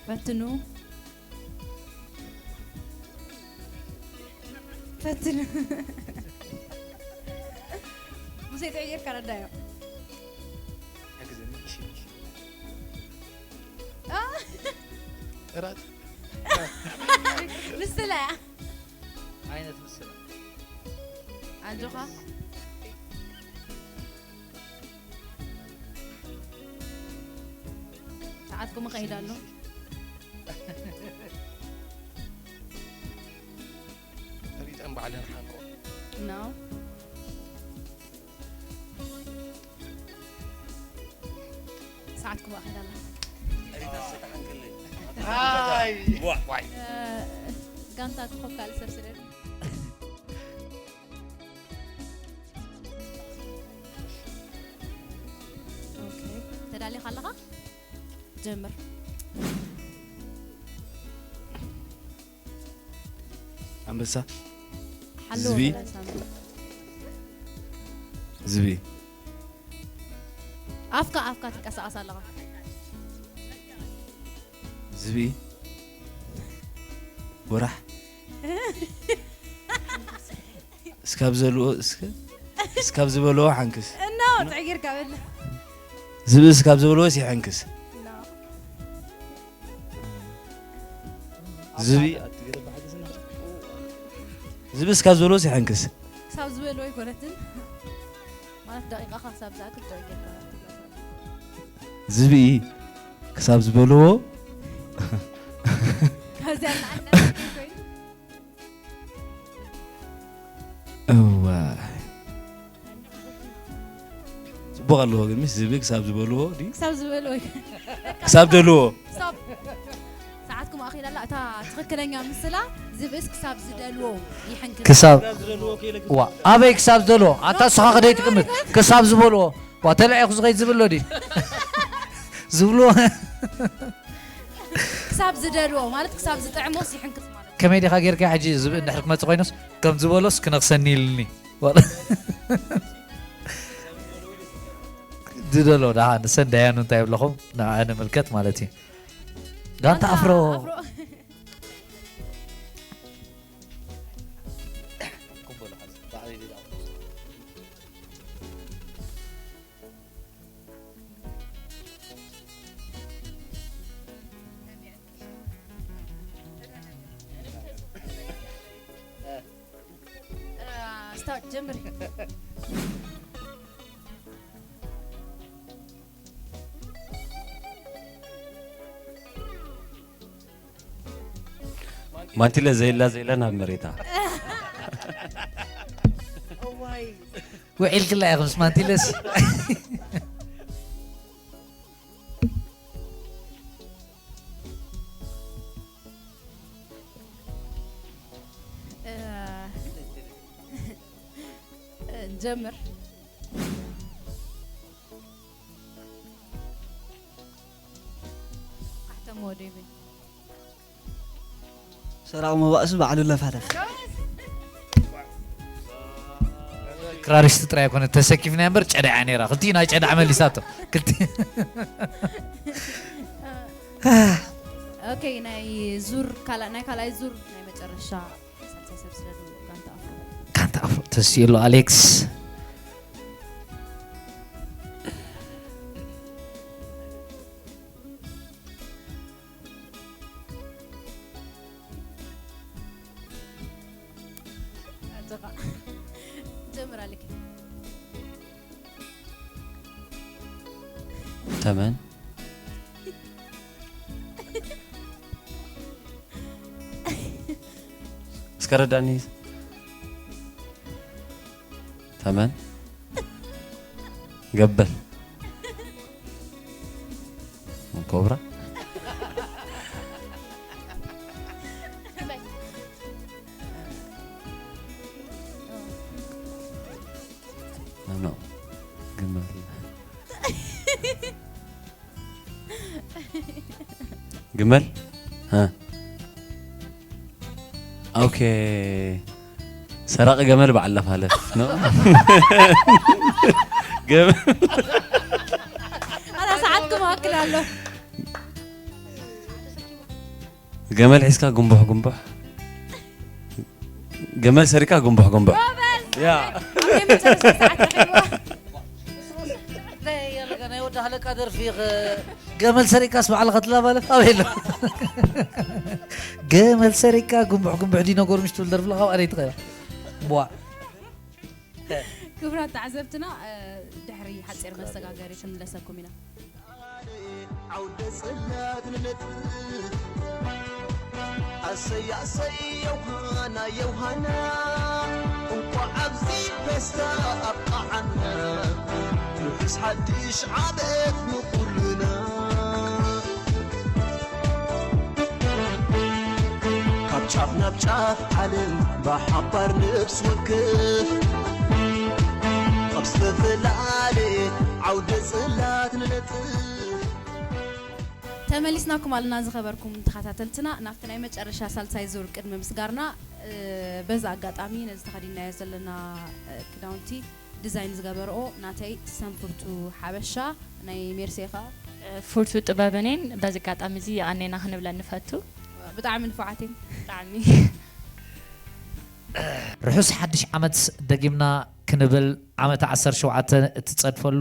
ፈትኑ ፈትን። ሙሴ ጥዑይ ጌርካ ረዳዮ። ሕግዘኒ፣ እሺ፣ እሺ። አ? ጥራት ምስላ እያ። ዓይነት ምስላ። ኣጆኻ። ሰዓትኩም ይኸይድ ኣሎ። ሪጠን ባዕለን ሓንቆ። ኖ። ሰዓትኩም ይኸይድ ኣሎ። ኣይ። እ፣ ጋንታ ክኾብ ካልእ ሰብ ስለ ኦኬ፣ ተዳሊኻ ኣለኻ? ጀምር። ኣንበሳ። ሓሎ ዝቢ። በላ ሳሚ። ዝቢ። ኣፍካ፣ ኣፍካ ትንቀሳቐስ ኣለኻ። ዝቢ። ወራሕ። እስካብ ዘልዎ፣ እስከ-፣ እስካብ ዝበልዎ ሓንክስ። እና ጥዕጊርካ በል። ዝቢ እስካብ ዝበልዎስ ይሕንክስ። እና ዝቢ፣ ዝቢ እስካብ ዝበልዎስ ይሕንክስ። ክሳብ ዝበልዎ ኣይኮነትን። ማለት ደቂቓኻ ክሳብ ዝኣክል ጥዕጊርካ። ዝቢ ክሳብ ዝበልዎ። ካብዚኣ ንላዕሊ እንታይ ኮይኑ? እዋ። ጽቡቕ ኣለዎ ግን፣ ምስ ዝቢ ክሳብ ዝበልዎ ድዩ? ክሳብ ዝበልዎ እዩ። ክሳብ ደልዎ። ስቶፕ። ሰዓትኩም ኣኺላ ኣላ። እታ ትኽክለኛ ምስላ ዝብእስ ክሳብ ዝደልዎ ይሕንክስ። ክሳብ ዋ ኣበይ ክሳብ ዝደልዎ ኣታ ስኻ ክደይ ትቅምጥ ክሳብ ዝበልዎ ዋ ተለዒኹ ዝኸይድ ዝብሎ ድዩ ዝብልዎ ክሳብ ዝደልዎ ማለት ክሳብ ዝጥዕሞስ ይሕንክስ ማለት እዩ። ከመይ ዲኻ ጌርካ ሕጂ ዝብእ እንድሕር ክመጽእ ኮይኑስ ከም ዝበሎስ ክነኽሰኒ ኢልኒ ዝደሎ ደኣ ንሰን ዳያኑ እንታይ ይብለኹም ንዓ ንምልከት ማለት እዩ ጋንታ ኣፍሮ ስታርት ጀምሪ። ማንቲለ ዘይላ ዘይላ ናብ መሬታ ውዒልክላ ኢኹም ስማንቲለስ ጀምር። ኣሕተሞ ወደይ በይ። ሰራቕ መባእሱ ባዕሉ ለፋተፍ። ክራሪስት ጥራይ ኣይኮነ ተሰኪፍና እምበር ጨዳዓ ነይራ ክልቲኡ ናይ ጨዳዕ መሊሳቶ ክልቲ ኦኬ ናይ ዙር ካልኣ ናይ ካልኣይ ዙር ናይ መጨረሻ ሳልሳይ ሰብ ስለ ዝብሉ ጋንታ ኣፍሮ ጋንታ ኣፍሮ ተስእሎ ኣሌክስ ኣጆኻ ጀምር ኣሌክ ተመን እስከ ረዳኒ ተመን ገበል ኮብራ ኖ ግመል ግመል ኦኬ ሰራቂ ገመል በዓል ለፋለፍ ነው። ገመል ኣታ ሰዓትኩም ኣክል ኣሎ። ገመል ሒዝካ ጉንቡሕ ጉንቡሕ ገመል ሰሪካ ጉንቡሕ ጉንቡሕ። ያ። ኣብ ናይ መጨረሻ ሰዓት ረኺብዋ። ዘይ የለካ ናይ ወዲ ሃለቃ ደርፊ ኸ-፣ ገመል ሰሪካስ ባዕልኻ ትላ ማለት ኣበይ ኣሎ? ገመል ሰሪካ ጉንቡሕ ጉንቡሕ ዲ ነገሩ ምሽ ትብል ደርፊ ለኻብ ኣነይ ትኸላ። ቧ። ክቡራት ተዓዘብትና፣ እ፣ ድሕሪ ሓፂር መሰጋገሪ ክንምለሰኩም ኢና። ዓውደ ጽላት ንነጥፍ ኣሰይ ኣሰይ ዮሃና ዮሃና እንኳዕ ኣብዚ ፌስታ ኣብቃዓና ርሑስ ሓድሽ ዓመት ንኹልና ካብ ጫፍ ናብ ጫፍ ዓለም ብሓባር ነብስ ወከፍ ካብ ዝተፈላለየ ዓውደ ጽላት ንነጥፍ ተመሊስናኩም ኣለና ዝኸበርኩም ተኸታተልትና ናብቲ ናይ መጨረሻ ሳልሳይ ዙር ቅድሚ ምስጋርና። እ፣ በዚ ኣጋጣሚ ነዚ ተኸዲናዮ ዘለና፣ እ፣ ክዳውንቲ ዲዛይን ዝገበርኦ ናተይ ሰንፍርቱ ሓበሻ፣ ናይ ሜርሴ ኸኣ ፍርቱ ጥበብኔን። በዚ ኣጋጣሚ እዚ የቐኔና ክንብለን ንፈቱ። ብጣዕሚ ንፉዓት እየን። ብጣዕሚ ርሑስ ሓድሽ ዓመት ደጊምና ክንብል ዓመት ዓሰርተ ሸውዓተ እትጸድፈሉ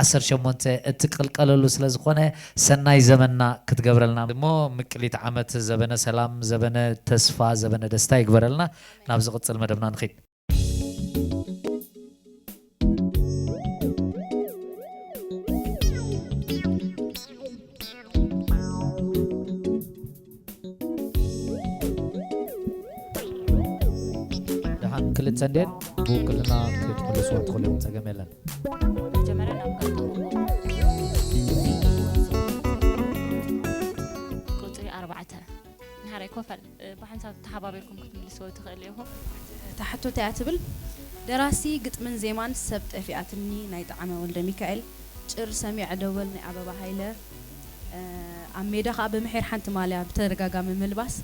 ዓሰርተ ሸሞንተ እትቅልቀለሉ ስለ ዝኾነ ሰናይ ዘመንና ክትገብረልና እሞ ምቅሊት ዓመት ዘበነ ሰላም፣ ዘበነ ተስፋ፣ ዘበነ ደስታ ይግበረልና። ናብ ዝቕጽል መደብና ንኺድ። ደሓን ክልተ እንዴን ብውክልና ክትምልስዎ ትኽእሉ ኢኹም፣ ጸገም የለን። መጀመርያ ናብ ጋንታ ቁጽሪ ኣርባዕተ ንሓራይ ኮፈል፣ እ፣ ብሓንሳብ ተሓባቢርኩም ክትምልስዎ ትኽእሉ ኢኹም። እታ ሕቶ እንታይ እያ ትብል? ደራሲ ግጥምን ዜማን ሰብ ጠፊኣትኒ ናይ ጣዕመ ወልደሚካኤል፣ ጭር ሰሚዐ ደወል ናይ ኣበባ ሃይለ፣ እ፣ ኣብ ሜዳ ከኣ ብምሒር ሓንቲ ማልያ ብተደጋጋሚ ምልባስ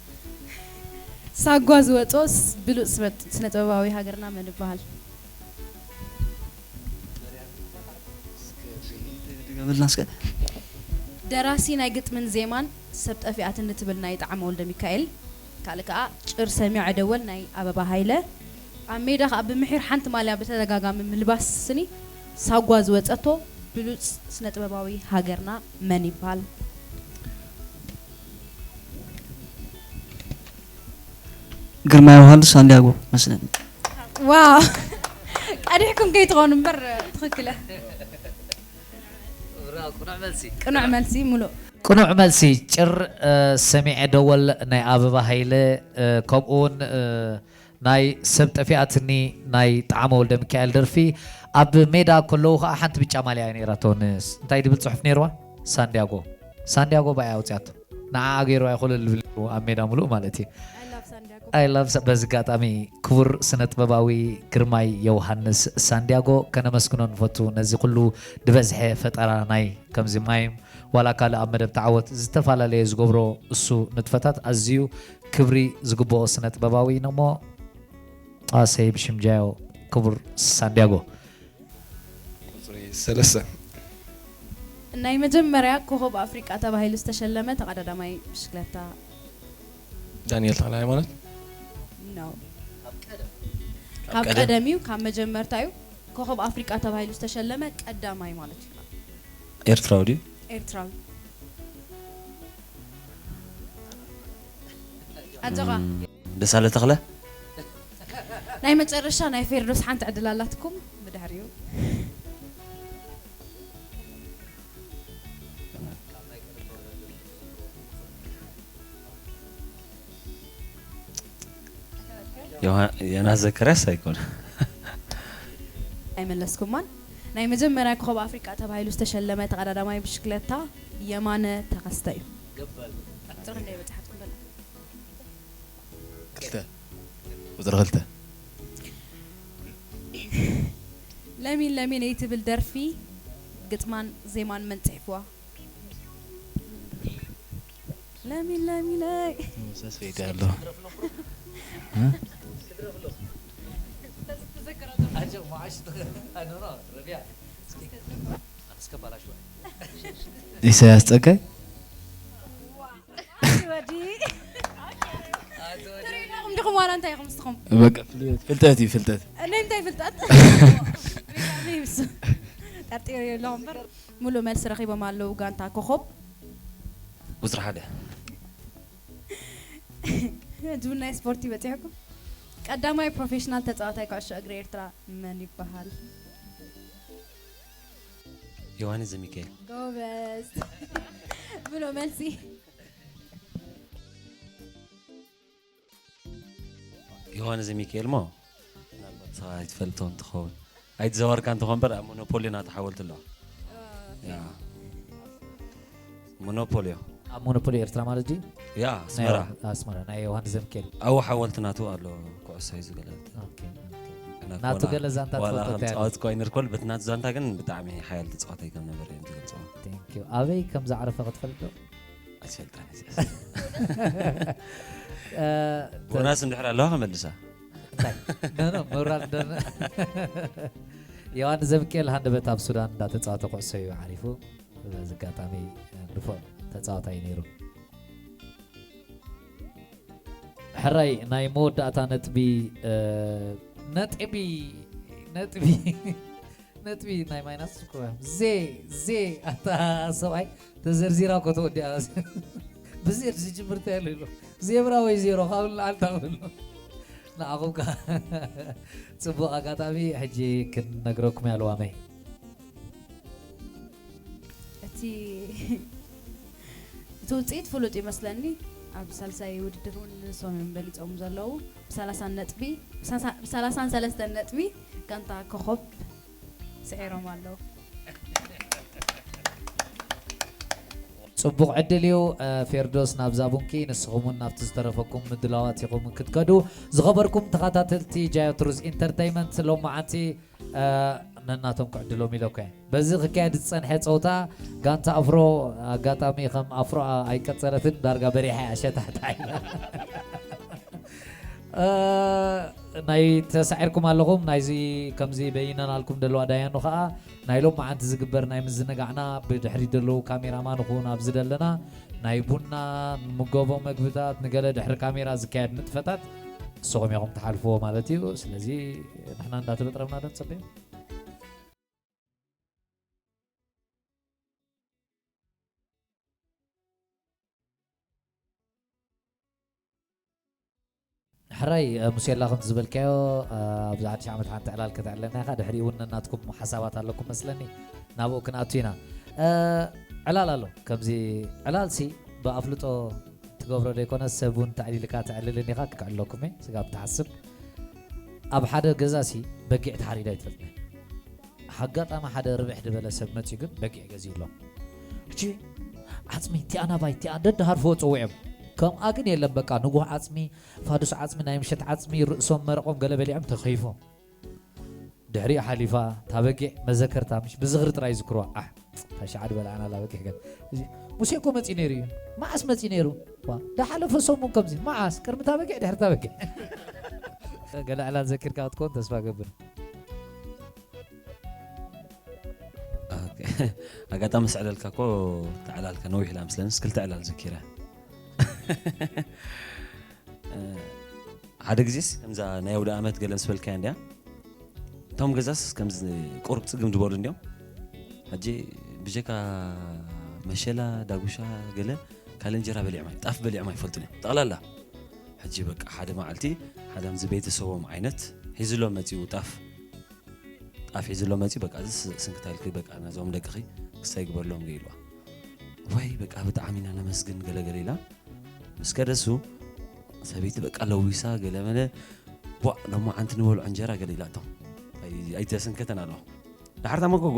ሳጓ ዝወጾ ስ-፣ ብሉጽ ስነ-፣ ስነ-ጥበባዊ ሃገርና መን ይበሃል? ድገምልና እስከ። ደራሲ ናይ ግጥምን ዜማን ሰብ ጠፊኣትኒ ትብል ናይ ጣዕመ ወልደሚካኤል፣ ካልእ ከኣ ጭር ሰሚዐ ደወል ናይ ኣበባ ሃይለ፣ ኣብ ሜዳ ከኣ ብምሒር ሓንቲ ማልያ ብተደጋጋሚ ምልባስ ስኒ ሳጓ ዝወጸቶ ብሉጽ ስነ-ጥበባዊ ሃገርና መን ይበሃል? ግርማ ዮሃንስ ሳንዲያጎ መስለኒ። ዋው ቀዲሕኩም ከይትኾኑ እምበር ትኽክለ ቁኑዕ መልሲ። ቅኑዕ መልሲ ሙሉእ ቅኑዕ መልሲ። ጭር፣ እ፣ ሰሚዐ ደወል ናይ ኣበባ ሃይለ፣ እ፣ ከምኡ እውን፣ እ፣ ናይ ሰብ ጠፊኣትኒ ናይ ጣዕመ ወልደ ሚካኤል ደርፊ ኣብ ሜዳ ከለዉ ከዓ ሓንቲ ብጫ ማልያ እያ ነይራቶ። ንስ-፣ እንታይ ድብል ፅሑፍ ነይርዋ? ሳንዲያጎ። ሳንዲያጎ ባያ ኣውፅያቶ። ንዓኣ ገይርዋ ይኽእሉ ልብል ነይሩ ኣብ ሜዳ ሙሉእ ማለት እዩ። I love Sa-፣ በዚ ኣጋጣሚ ክቡር ስነ ጥበባዊ ግርማይ ዮሃንስ ሳንዲያጎ ከነመስግኖ ንፈቱ። ነዚ ኩሉ ዝበዝሐ ፈጠራ ናይ ከምዚ ማይም ዋላ ካልእ ኣብ መደብ ተዓወት ዝተፈላለየ ዝገብሮ እሱ ንጥፈታት ኣዝዩ ክብሪ ዝግብኦ ስነ ጥበባዊ እዩ እሞ ጣሰይ ብሽምጃዮ ክቡር ሳንዲያጎ። ቁፅሪ ሰለስተ። ናይ መጀመርያ ኮኸብ ኣፍሪቃ ተባሂሉ ዝተሸለመ ተቐዳዳማይ ብሽክለታ ዳንኤል ተኽለ ሃይማኖት። ነው። ካብ ቀደም እዩ፣ ካብ መጀመርታ እዩ። ኮኸብ ኣፍሪቃ ተባሂሉ ዝተሸለመ ቀዳማይ ማለት እዩ። ኤርትራዊ ድዩ? ኤርትራዊ። ኣጆኻ። ደሳለ ተኽለ። ናይ መጨረሻ ናይ ፌርዶስ ሓንቲ ዕድል ኣላትኩም ብድሕሪኡ። ዮሃ-፣ ዮናስ ዘከርያስ ኣይኮነ። ኣይመለስኩማን። ናይ መጀመርያ ኮኸብ ኣፍሪቃ ተባሂሉ ዝተሸለመ ተቐዳዳማይ ብሽክለታ የማነ ተኸስተ እዩ። ቁፅሪ ክንደይ በፃሓትኩም በላ? ክልተ። ቁፅሪ ክልተ። ለሚን ለሚነይ ትብል ደርፊ ግጥማን ዜማን መን ፅሒፍዋ? ለሚን ለሚነይ። ሰስፌት ኣሎ። ኢሳያስ ጸጋይ። ወዲ ትሪእኹም ዲኹም ዋላ እንታይ ኢኹም ንስኹም? በቃ ፍልጠት እዩ ፍልጠት። እኔ እንታይ ፍልጠት? ጠርጢር የለኹም እምበር። ሙሉእ መልሲ ረኺቦም ኣለዉ ጋንታ ኮኾብ። ቁፅሪ ሓደ። ሕጂ ናይ ስፖርቲ በፂሕኩም። ቀዳማይ ፕሮፌሽናል ተፃዋታይ ኩዕሾ እግሪ ኤርትራ መን ይበሃል? ዮሃንስ ዘሚካኤል። ጎበዝ። ብሎ መልሲ። ዮሃንስ ዘሚካኤል ሞ ምናልባት ሰባ ኣይትፈልጦ እንትኸውን ኣይትዘዋርካ እንትኾን በር ኣብ ሞኖፖሊ ናተ ሓወልቲ ኣለዋ። ያ። ሞኖፖልዮ። ኣብ ሞኖፖሊ ኤርትራ ማለት ድዩ? ያ ናይ ኣስመራ። ኣስመራ ናይ ዮሃንስ ዘምኬል። ኣብኡ ሓወልቲ ናቱ ኣሎ ኩዕሶ እዩ ዝገለብጥ። ኦኬ፣ ኦኬ። እና ናቱ ኮላ- ገለ ዛንታ ዋላ ትፈልጦ ከም እንታይ ኣሎ? ፃወት ኮይነ ርኮል በቲ ናቱ ዛንታ ግን ብጣዕሚ ሓያል ተፃዋታይ ከም ነበር እዮም ዝገልፅዎ። Thank you። ኣበይ ከም ዝዓረፈ ክትፈልጥ ዶ? ኣይትፈልጣን እዚኣ። እ፣ ቦናስ እንድሕር ኣለዋ ከመልሳ። እንታይ? ኖ፣ ኖ፣ ምውራድ እንደ-፣ ዮሃንስ ዘምኬል ሃንደበት ኣብ ሱዳን እንዳተፃወተ ኩዕሶ እዩ ዓሪፉ። በዚ ኣጋጣሚ ንፉዕ ተፃዋታይ ነይሩ። ሕራይ ናይ መወዳእታ ነጥቢ፣ እ፣ ነጥቢ፣ ነጥቢ፣ ነጥቢ ናይ ማይናስ እኮ እያ። ዜ፣ ዜ፣ ኣታ ሰብኣይ ተዘርዚራ እኮ ተወዲኣ። ብዜድ ዝጅምር እንታይ ኣሎ ኢሉ? ዜብራ ወይ ዜሮ ካብ ንላዕሊ እንታይ ኣሎ? ንዓኹም ከ ጽቡቕ ኣጋጣሚ ሕጂ ክንነግረኩም እያ ልዋመይ። እቲ እቲ ውፅኢት ፍሉጥ ይመስለኒ። ኣብ ሳልሳይ ውድድር እውን ንሶም እዮም በሊፆም ዘለዉ። ብሰላሳን ነጥቢ ብሰላሳን ሰለስተን ነጥቢ ጋንታ ኮኾብ ስዒሮም ኣለዉ። ጽቡቕ ዕድል እዩ። እ፣ ፌርዶስ ናብዛ ቡንኪ፣ ንስኹም እውን ናብቲ ዝተረፈኩም ምድላዋት ኢኹም ክትከዱ። ዝኸበርኩም ተኸታተልቲ ጃዮ ትሩዝ ኢንተርተይመንት፣ ሎማዓንቲ፣ እ፣ ነናቶም ክዕድሎም ኢለ እኮ እየ። በዚ ክካየድ ዝጸንሐ ጸውታ ጋንታ ኣፍሮ ኣጋጣሚ ከም ኣፍሮ ኣይቀጸለትን፣ ዳርጋ በሪሓ እያ ሸታሕታሕ ኢላ። እ፣ ናይ ተሳዒርኩም ኣለኹም። ናይዚ ከምዚ በይነናልኩም ደለዋ ዳያኑ ኸኣ ናይ ሎማዓንቲ ዝግበር ናይ ምዝንጋዕና ብድሕሪት ደለዉ ካሜራማን ኹን ኣብዚ ደለና ናይ ቡና፣ ንምገቦ መግብታት፣ ንገለ ድሕሪ ካሜራ ዝካየድ ንጥፈታት ንስኹም ኢኹም ትሓልፍዎ ማለት እዩ። ስለዚ ንሕና እንዳተበጥረምና ዶ ንጸበዮም? ሕራይ፣ እ፣ ሙሴላ ከምቲ ዝበልካዮ፣ እ፣ ኣብዚ ሓድሽ ዓመት ሓንቲ ዕላል ከተዕልለና ኢኻ። ድሕሪኡ እውን ነናትኩም ሓሳባት ኣለኩም መስለኒ፣ ናብኡ ክንኣቱ ኢና። እ፣ ዕላል ኣሎ። ከምዚ ዕላልሲ ብኣፍልጦ ትገብሮ ዘይኮነ ሰብ እውን ተዕሊልካ ተዕልልን ኢኻ። ክዕልለኩም እየ ስጋብ ትሓስብ። ኣብ ሓደ ገዛሲ በጊዕ ተሓሪዳ ኣይትፈልጥን። ኣጋጣሚ ሓደ ርብሕ ዝበለ ሰብ መፅዩ ግን በጊዕ ገዚኡ ኣሎ። ሕጂ ዓፅሚ እቲኣ ናባይ እቲኣ ደድሃርፍዎ ፀዊዖም። ከምኣ ግን የለን። በቃ ንጉህ ዓፅሚ፣ ፋዱስ ዓፅሚ፣ ናይ ምሸት ዓፅሚ ርእሶም መረቖም ገለ በሊዖም ተኸይፎም። ድሕሪኡ ሓሊፋ እታ በጊዕ መዘከርታ ምሽ ብዝኽሪ ጥራይ ይዝክርዋ። ኣሕ እታ ሸዓ ዝበልዓና ኣላ በጊዕ ገለ እዚ ሙሴ እኮ መፂኡ ነይሩ እዩ። መዓስ መፂኡ ነይሩ? ዋ፣ ዝሓለፈ ሰሙን ከምዚ። መዓስ? ቅድሚ እታ በጊዕ ድሕሪ እታ በጊዕ። ገለ ዕላል ዘኪርካ ክትከውን ተስፋ ገብር። ኦኬ። ኣጋጣሚ ስዕለልካ እኮ ተዓላልካ ነዊሕ ኢላ ምስለንስ ክልተ ዕላል ዘኪረ። ሓደ ግዜስ ከምዛ ናይ ኣውደ ኣመት ገለ ምስ በልካያ እንድያ እቶም ገዛስ ከምዚ ቁሩብ ጽግም ዝበሉ እንድዮም። ሕጂ ብጀካ መሸላ ዳጉሻ ገለ ካልእ እንጀራ በሊዖም ኣይ- ጣፍ በሊዖም ኣይፈልጡን እዮም ጠቕላላ። ሕጂ በቃ ሓደ መዓልቲ ሓደ ከምዚ ቤተሰቦም ዓይነት ሒዝሎም መጺኡ ጣፍ ጣፍ ሒዝሎም መጺኡ በቃ እዚ ስ- ስንክታ ኢልኪ በቃ ነዞም ደቅኺ ክስታይ ግበርሎም ገ ኢልዋ። ወይ በቃ ብጣዕሚ ኢና ነመስግን ገለገለ ኢላ ምስ ከደሱ ሰበይቲ በቃ ለዊሳ ገለመለ ቧዕ ሎማዓንቲ ንበልዖ እንጀራ ገለ ኢላቶም። ኣይ- ኣይተሰንከተን ኣለኹ። ዳሓርታ መጎጎ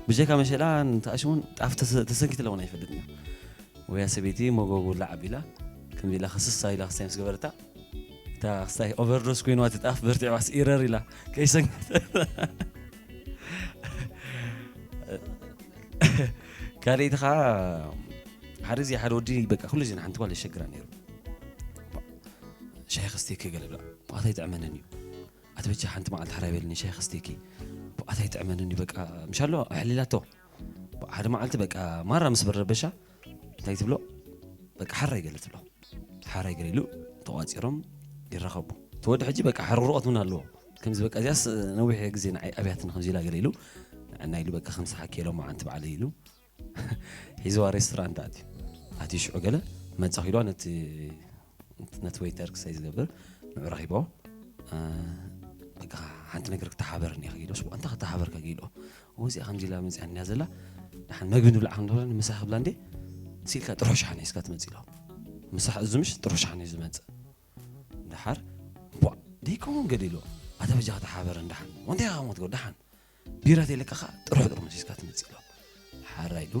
ብጀካ መሸላ ንተኣሽሙን ጣፍ ተሰ- ተሰንኪትለ እውን ኣይፈልጥን እዩ። ወያ ሰበይቲ መጎጎ ላዓብ ኢላ ከምዚ ኢላ ክስሳ ኢላ ክስታይ ምስ ገበረታ እታ ክስታይ ኦቨርዶስ ኮይንዋ እቲ ጣፍ በርቲዕዋስ ኢረር ኢላ ከይሰንከተ ካልእቲ ከዓ ሓደ ግዜ ሓደ ወዲ በቃ ኩሉ ግዜ ንሓንቲ ጓል የሸግራ ነይሩ። ሻሂ ክስቴኪ ገለ ብላ ብኣታ ይጥዕመንን እዩ። ኣቲ በጃ ሓንቲ መዓልቲ ሓራይ በልኒ ሻሂ ክስቴኪ ብኣታ ይጥዕመንን እዩ በቃ ምሻሎ ኣሕሊላቶ። ሓደ መዓልቲ በቃ ማራ ምስ በረበሻ እንታይ ትብሎ በቃ ሓራይ ገለ ትብሎ። ሓራይ ገለ ኢሉ ተቋፂሮም ይራኸቡ። እቲ ወዲ ሕጂ በቃ ሕርቕርቖት እውን ኣለዎ። ከምዚ በቃ እዚኣስ ነዊሕ ግዜ ንዓይ ኣብያትኒ ከምዚ ኢላ ገለ ኢሉ ንዕና ኢሉ በቃ ከምስሓኪ ኢሎሞ ሓንቲ በዓለይ ኢሉ ሒዝዋ ሬስቶራንት ኣትዩ። ኣትዩ ሽዑ ገለ መጻ ኪዶ ነቲ ነቲ ዌይተር ክሳይ ዝገብር ንዑ ረኺቦ በቃ ሓንቲ ነገር ክተሓበረኒ ኢኺ ኢሎ ሽቦ እንታይ ክተሓበርካ ኢሎ ወዚኣ ከምዚ ኢላ መፅኣኒ እያ ዘላ። ደሓን መግቢ ንብላዕ ክንብላ ምሳሕ ክብላ እንዴ ሲልካ ጥርሑ ሸሓኒ ሒዝካ ትመፅእ ኢሎ። ምሳሕ እዚ ምሽ ጥርሑ ሸሓኒ እዩ ዝመፅእ። ደሓር ቧ ደይከውን ገለ ኢሎ ኣታ በጃኻ ተሓበረን ደሓን ወንታይ ኢኻ ሞት ደሓን ቢራ ተይለካ ከዓ ጥርሑ ጥርሙስ ሒዝካ ትመፅእ ኢሎ። ሓራይ ኢሉ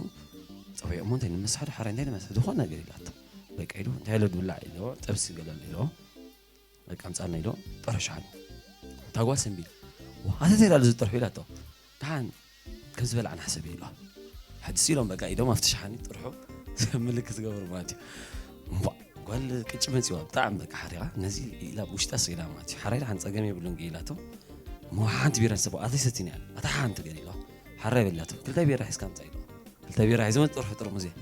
ፀውዒ እሞ እንታይ ንምሳሕ ዶ ሓራይ እንታይ ንምሳሕ ዝኾነ ነገር ኢላቶ። በቃ ኢሉ እንታይ ኢሎ ድብላዕ ኢሎ ጥብሲ ገለ ኣሎ ኢሎ። በቃ ኣምፃልና ኢሎ ጥርሑ ሸሓኒ። እታ ጓል ሰንቢድ ኣታ እንታይ ኢላ እዚ ጥርሑ ኢላቶ። ደሓን ከም ዝበላዕና ሕሰብ ኢልዋ። ሕድስ ኢሎም በቃ ኢዶም ኣብቲ ሸሓኒ ጥርሑ ምልክት ዝገብሩ ማለት እዩ። እምቧ ጓል ቅጭ መፂዋ ብጣዕሚ በቃ ሓሪቓ ነዚ ኢላ ብውሽጣ ስኢላ ማለት እዩ። ሓራይ ደሓን ፀገም የብሉን ገ ኢላቶ። እሞ ሓንቲ ቢራ ንሰቦ ኣተይ ሰቲና እያ ኣታ ሓንቲ ገለ ኢልዋ። ሓራይ በላቶ ክልተ ቢራ ሒዝካ ምፃ ኢልዋ። ክልተ ቢራ ሒዘ መፅ ጥርሑ ጥርሙዝ እየ።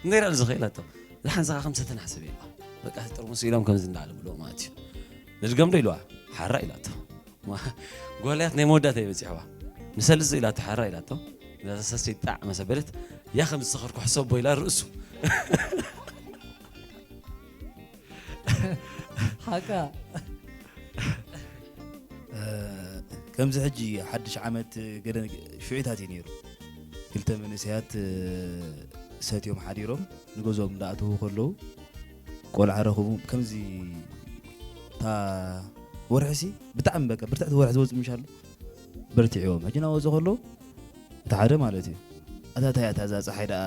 እንታይ ኢላ ዝኸ ኢላቶ። ደሓን ዝኻ ከም ሰተና ሕሰብ ኢልዋ። በቃ ጥርሙዝ ኢሎም ከምዚ እንዳለ ብሎ ማለት እዩ። ንድገም ዶ ኢልዋ። ሓራ ኢላቶ። ጓልያት ናይ መወዳእታ ይበፂሕዋ ንሰልዚ ኢላቶ ሓራ ኢላቶ። ነዛ ሰሰይ ጣዕ መሰበለት ያ ከም ዝሰኸርኩ ሕሰቦ ኢላ ርእሱ ሓቃ ከምዚ ሕጂ ሓድሽ ዓመት ገለ ሽዑታት እዩ ነይሩ። ክልተ መንእሰያት ሰትዮም ሓዲሮም ንገዝኦም እንዳኣተዉ ከለዉ ቆልዓ ረኽቡ ከምዚ እታ ወርሒ ሲ ብጣዕሚ በቃ ብርትዕቲ ወርሒ ዝወፅእ ምሽ ኣሎ በርቲዕዎም ሕጂ ናወፁ ከለዉ እቲ ሓደ ማለት እዩ ኣታ እንታይ እያ እታ እዛ ፀሓይ ደኣ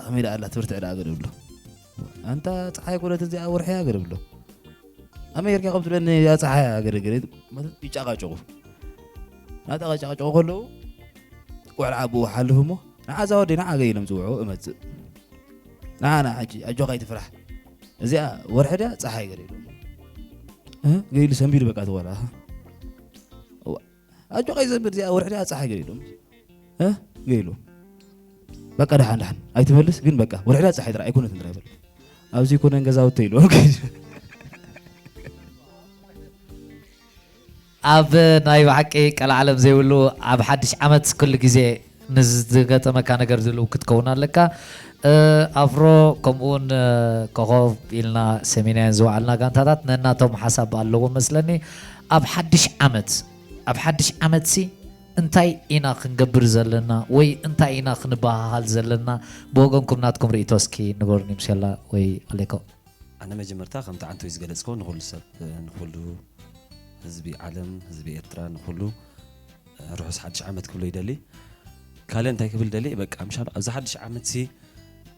ከመይ ደኣ ኣላ ትብርትዕ ደኣ ገለ ብሎ ኣንታ ፀሓይ ኮነት እዚኣ ወርሒ እያ ገለ ብሎ ኣመይ ጌርካ ከም ትብለኒ እያ ፀሓይ እያ ገለ ገለ ማለት ይጫቃጨቁ ናተቐጫቅጨቁ ከለዉ ቆልዓ ብኡ ሓልፍ እሞ ንዓዛ ወደይ ንዓ ገ ኢሎም ዝውዑ እመፅእ ንዓና ሕጂ ኣጆኻ ይትፍራሕ እዚኣ ወርሒ ድያ ፀሓይ ገለ ኢሎም ገ ኢሉ ሰንቢዱ በቃ ትወላ ኣጆኻ ይዘንብድ እዚኣ ወርሒ ድያ ፀሓይ ገለ ኢሎም ገ ኢሉ በቃ ደሓን ደሓን ኣይትመልስ ግን በቃ ወርሒ ድያ ፀሓይ ጥራ ኣይኮነትን ጥራ ይበል ኣብዚ ይኮነን ገዛውተ ኢሉ ኣብ ናይ ብሓቂ ቀልዓለም ዘይብሉ ኣብ ሓድሽ ዓመት ኩሉ ግዜ ንዝገጠመካ ነገር ድልው ክትከውን ኣለካ። ኣፍሮ ከምኡውን ኮኸብ ኢልና ሰሚናየን ዝወዓልና ጋንታታት ነናቶም ሓሳብ ኣለዎም መስለኒ። ኣብ ሓድሽ ዓመት ኣብ ሓድሽ ዓመት ሲ እንታይ ኢና ክንገብር ዘለና ወይ እንታይ ኢና ክንበሃሃል ዘለና ብወገንኩም ናትኩም ርእቶ እስኪ ንገሩኒ ምሸላ ወይ ኣሌኮ። ኣነ መጀመርታ ከምቲ ዓንቶይ ዝገለፅክዎ ንኩሉ ሰብ ንኩሉ ህዝቢ ዓለም ህዝቢ ኤርትራ ንኩሉ ርሑስ ሓድሽ ዓመት ክብሎ ይደሊ። ካልእ እንታይ ክብል ደሊ በቃ ምሻሉ ኣብዚ ሓድሽ ዓመት ሲ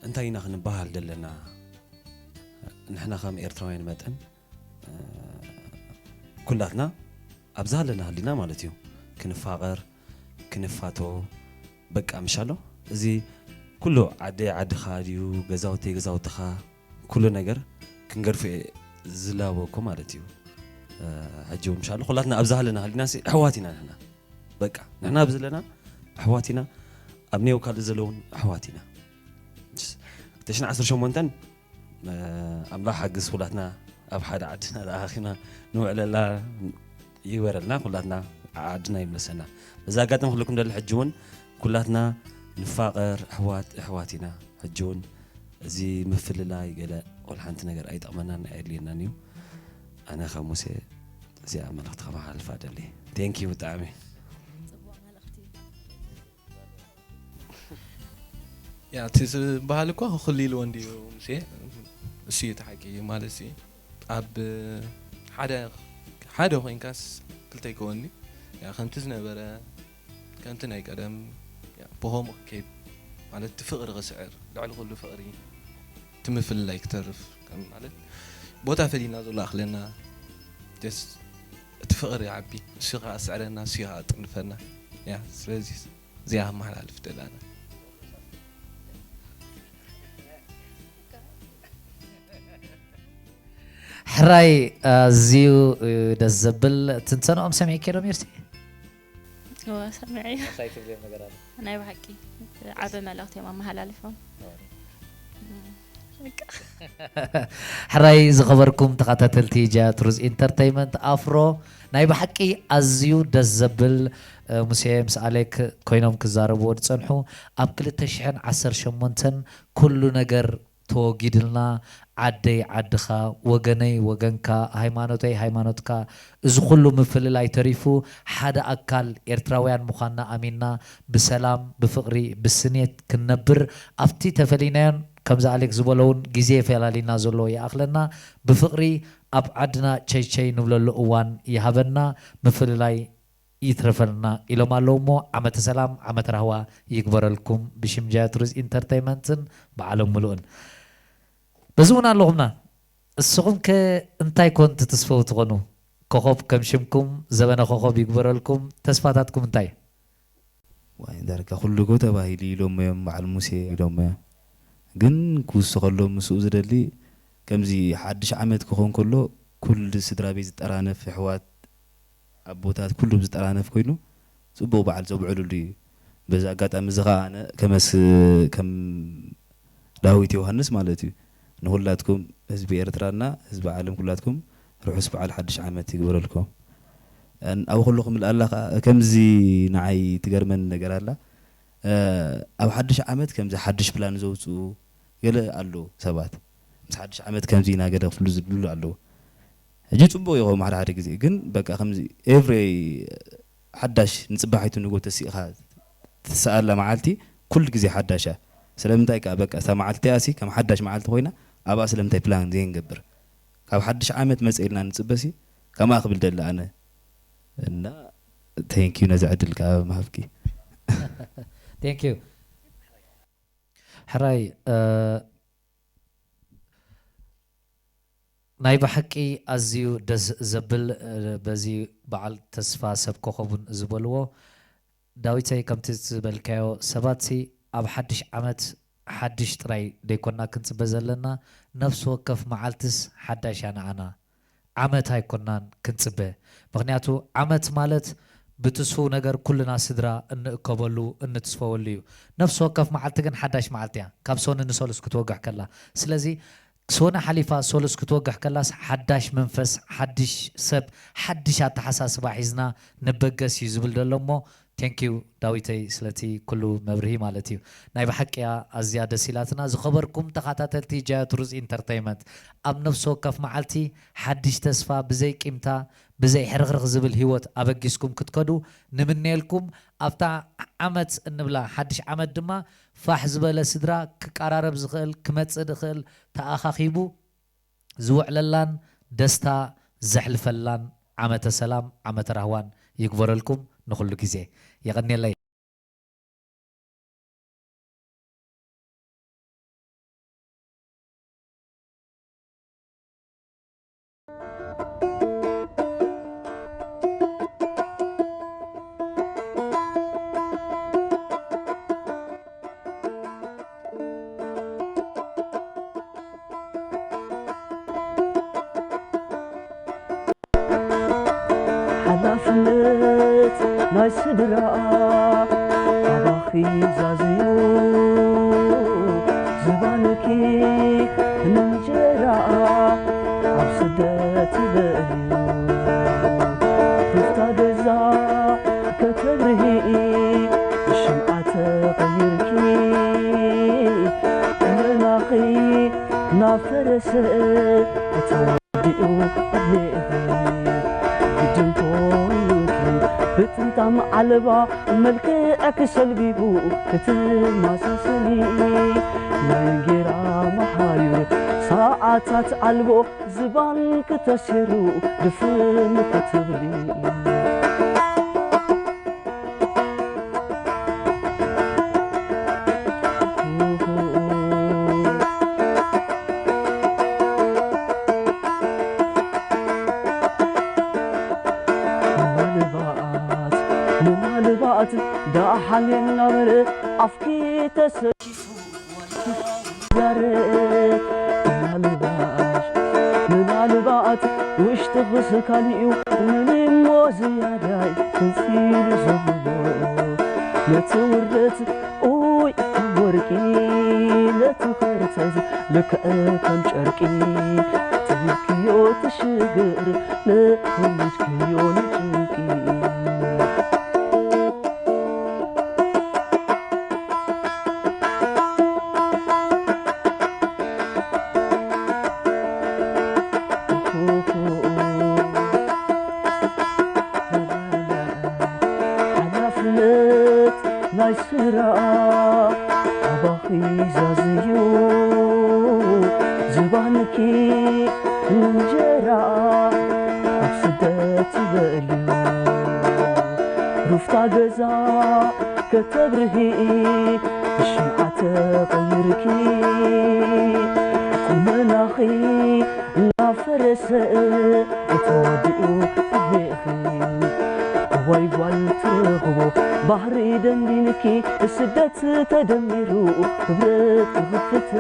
እንታይ ኢና ክንበሃል ደለና ንሕና ከም ኤርትራውያን መጠን ኩላትና ኣብዛ ኣለና ህሊና ማለት እዩ ክንፋቐር ክንፋቶ በቃ ምሻሎ እዚ ኩሉ ዓደይ ዓድኻ ድዩ ገዛውተይ ገዛውትኻ ኩሉ ነገር ክንገድፎ እየ ዝላበወኩም ማለት እዩ። ሕጂ እውን ምሻሎ ኩላትና ኣብዛ ሃለና ሃሊና ሲ ኣሕዋት ኢና ንሕና በቃ ንሕና ኣብዚ ዘለና ኣሕዋት ኢና ኣብ ኔው ካልእ ዘለውን ኣሕዋት ኢና። ክልተ ሽሕን ዓሰርተ ሸሞንተን ኣምላኽ ሓግዝ ኩላትና ኣብ ሓደ ዓድና ተኣኻኺብና ንውዕለላ ይግበረልና ኩላትና ዓድና ይመለሰና። በዚ ኣጋጣሚ ክብለኩም ደሊ ሕጂ እውን ኩላትና ንፋቐር ኣሕዋት ኣሕዋት ኢና። ሕጂ እውን እዚ ምፍልላይ ገለ ወላ ሓንቲ ነገር ኣይጠቕመናን ኣየድልየናን እዩ። ኣነ ከም ሙሴ እዚኣ መልእኽቲ ከመሓላልፋ ደሊ። Thank you ብጣዕሚ። ያ እቲ ዝበሃል እኮ ክኽል ኢልዎ እንድዩ ሙሴ እሱ እዩ ተሓቂ ማለት እዩ ኣብ ሓደ ሓደ ኮይንካስ ክልተ ይከወኒ ያ ከምቲ ዝነበረ ከምቲ ናይ ቀደም ብኸምኡ ክከይድ ማለት እቲ ፍቕሪ ክስዕር ልዕሊ ኩሉ ፍቕሪ እቲ ምፍልላይ ክተርፍ ማለት ቦታ ፈሊና ዘሎ ኣኽለና ደስ እቲ ፍቕሪ ይዓቢ እሱ ከዓ ስዕረና እሱ ከዓ ጥንፈና ያ ስለዚ እዚኣ ከመሓላልፍ ደላና ሕራይ ኣዝዩ ደስ ዘብል ትንተንኦም ሰሚዕኪ ዶ ሚርቲ? እወ ሰሚዐዮ። እንታይ ትብልዮም ነገር ኣሎ? ናይ ብሓቂ ዓቢ መልእኽቲ እዮም ኣመሓላሊፎም። እም፣ ሕራይ ዝኸበርኩም ተኸታተልቲ ጃያ ቱሪስት ኢንተርተይመንት ኣፍሮ፣ ናይ ብሓቂ ኣዝዩ ደስ ዘብል፣ እ፣ ሙሴ ምስ ኣሌክ ኮይኖም ክዛረብዎ ዝጸንሑ፣ ኣብ ክልተ ሽሕን ዓሰርተ ሸሞንተን ኩሉ ነገር ተወጊድልና፣ ዓደይ ዓድኻ፣ ወገነይ ወገንካ፣ ሃይማኖተይ ሃይማኖትካ፣ እዚ ኩሉ ምፍልላይ ተሪፉ ሓደ ኣካል ኤርትራውያን ምዃንና ኣሚንና ብሰላም፣ ብፍቕሪ፣ ብስኒት ክንነብር ኣብቲ ተፈሊናዮን ከምዚ ኣሌክ ዝበሎ እውን ግዜ ፈላሊና ዘሎ ይኣኽለና። ብፍቕሪ ኣብ ዓድና ቸይ ቸይ ንብለሉ እዋን ይሃበና። ምፍልላይ ይትረፈልና ኢሎም ኣለዉ እሞ ዓመተ ሰላም ዓመተ ራህዋ ይግበረልኩም ብሽም ጃያ ቱሪስት ኢንተርተይመንትን በዓሎም ምሉእን። በዚ እውን ኣለኹምና። እስኹም ከ እንታይ ኮን ትትስፈው ትኾኑ? ኮኾብ ከም ሽምኩም ዘበነ ኮኾብ ይግበረልኩም። ተስፋታትኩም እንታይ? ዋይ ዳርጋ ኩሉ እኮ ተባሂሉ ኢሎሞ እዮም፣ በዓል ሙሴ ኢሎሞ እዮም። ግን ክውስኸሎም ምስኡ ዝደሊ ከምዚ ሓድሽ ዓመት ክኾን ከሎ ኩሉ ስድራ ቤት ዝጠራነፍ፣ ኣሕዋት ኣቦታት ኩሉ ዝጠራነፍ ኮይኑ ጽቡቕ በዓል ዘብዕሉሉ እዩ። በዚ ኣጋጣሚ እዚ ኸዓ ኣነ ከመስ ከም ዳዊት ዮሃንስ ማለት እዩ ንኹላትኩም ህዝቢ ኤርትራና ህዝቢ ዓለም ኩላትኩም ርሑስ በዓል ሓድሽ ዓመት ይግበረልኩም። ኣብ ኩሉ ክምልኣላ ከዓ ከምዚ ንዓይ ትገርመኒ ነገር ኣላ። ኣብ ሓድሽ ዓመት ከምዚ ሓድሽ ፕላን ዘውፅኡ ገለ ኣለዉ ሰባት። ምስ ሓድሽ ዓመት ከምዚ ኢና ገለ ክፍሉ ዝብሉ ኣለዉ። ሕጂ ፅቡቅ ይኸውን ሓደ ሓደ ግዜ ግን በቃ ከምዚ ኤቭሪ ሓዳሽ ንፅባሒቱ ንጎ ተሲእኻ ትስኣላ መዓልቲ ኩሉ ግዜ ሓዳሽ እያ። ስለምንታይ ከዓ በቃ እታ መዓልቲ እቲኣ ሲ ከም ሓዳሽ መዓልቲ ኮይና ኣብኣ ስለምንታይ ፕላን ዘይንገብር? ካብ ሓድሽ ዓመት መፀ ኢልና ንፅበ ሲ ከምኣ ክብል ደሊ ኣነ እና thank you ነዚ ዕድል ከዓ ምሃብኪ። Thank you። ሕራይ ናይ ብሓቂ ኣዝዩ ደስ ዘብል በዚ በዓል ተስፋ ሰብ ኮኸቡን ዝበልዎ ዳዊተይ ከምቲ ዝበልካዮ ሰባትሲ ኣብ ሓድሽ ዓመት ሓድሽ ጥራይ ደይኮና ክንጽበ ዘለና ነፍሲ ወከፍ መዓልትስ ሓዳሽ እያ ንዓና ዓመት ኣይኮናን ክንጽበ ምኽንያቱ ዓመት ማለት ብትስፉው ነገር ኩልና ስድራ እንእከበሉ እንትስፈወሉ እዩ ነፍሲ ወከፍ መዓልቲ ግን ሓዳሽ መዓልቲ እያ ካብ ሶኒ ንሰሉስ ክትወግሕ ከላ ስለዚ ሶኒ ሓሊፋ ሶሉስ ክትወግሕ ከላስ ሓዳሽ መንፈስ ሓድሽ ሰብ ሓድሽ ኣተሓሳስባ ሒዝና ንበገስ እዩ ዝብል ዘሎ እሞ ቴንኪው ዳዊተይ ስለቲ ኩሉ መብርሂ ማለት እዩ ናይ ብሓቂያ ኣዝያ ደስ ኢላትና ዝኸበርኩም ተኻታተልቲ ጃያ ቱሩዝ ኢንተርተይመንት ኣብ ነፍሲ ወከፍ መዓልቲ ሓድሽ ተስፋ ብዘይ ቂምታ ብዘይ ሕርኽርኽ ዝብል ህይወት ኣበጊስኩም ክትከዱ ንምነየልኩም ኣብታ ዓመት እንብላ ሓድሽ ዓመት ድማ ፋሕ ዝበለ ስድራ ክቀራረብ ዝኽእል ክመጽእ ዝኽእል ተኣኻኺቡ ዝውዕለላን ደስታ ዘሕልፈላን ዓመተ ሰላም ዓመተ ራህዋን ይግበረልኩም ንኹሉ ግዜ የቐንየለይ። ሓላፍነት ናይ ስድራ ኣባኺ ዛዝዩ ዝባንኪ እንጀራ ኣብ ስደት በልዩ ሩፍታ ገዛ ከተብርሂ ሽምዓ ተቐይርኪ እመናኺ ናፈረሰ ተወዲኡ ዕድሜኺ ግድን ኮይኑኪ ብጥምጣም ዓለባ መልክዕኪ ሰልቢቡ ክትመሳሰሊ ናይ ጌራ መሓዩር ሰዓታት ኣልቦ ዝባንኪ ተሲሩ ድፍን ክትብሊ ምናልባት ምናልባት ደሓን የናበር ኣፍኪ ተሰ ዛረብ ምናልባሽ ምናልባት ውሽጥኽስ ካሊኡ ምንሞ ዝያዳይ ተንሲሉ ዘብቦ ነቲ ውርደት ኡይ ካብ ወርቂ ነቲ ኸርት ልክዕ ከም ጨርቂ ትብክዮ ትሽግር ንወሊድክዮ ንጭንቂ። ሓላፍነት ናይ ስራሕ ኣባኺ ዛዝዩ ዝባንኪ እንጀራ ኣብ ስደት ይበልዩ ሩፍታ ገዛ ከተብርሂ ብሽምዓ ተቐይርኪ ቁመናኺ እናፈረሰ ተወዲኡ እቤኺ እዋይ ጓል ትረኽቦ ባህሪ ደንዲንኪ ስደት ተደሚሩ ክብረት ክኽፍት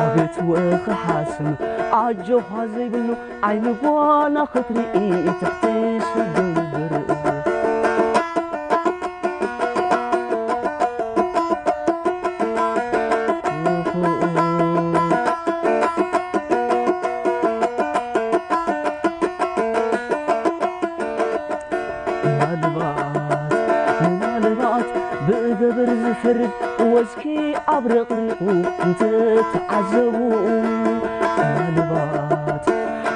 ኣቤት ወኽሓስም ኣጆኻ ዘይብሉ ዓይኒ ጓና ክትርኢ ትሕቲ ስደት ምናልባት ብእገብር ዝፈርድ ወዝኪ ኣብረቕሪቑ እንተተዓዘቡ ምናልባት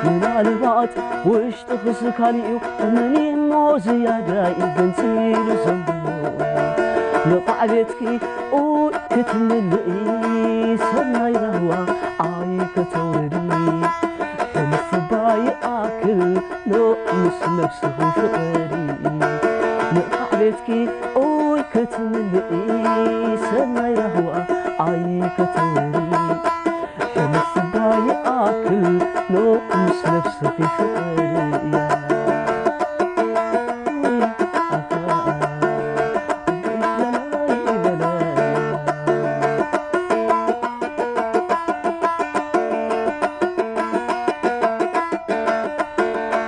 ምናልባት ውሽጥኽስ ካሊኡ ምኒሞ ዝያዳይ ገንፂሉ ዘንብቦ ንቓዕ ቤትኪ ኡይ ክትምልኢ ሰናይ ራህዋ ኣይከተውርዲ ሕልፍባ ይኣክል ኖ ምስ ነብስኺ ፍቐሪ ንቓዕ ቤትኪ ኡይ ክትምልኢ ሰናይ ራህዋ ኣይከተውርዲ ሕልፍባ ይኣክል ኖ ምስ ነብስኺ ፍቐሪ እያ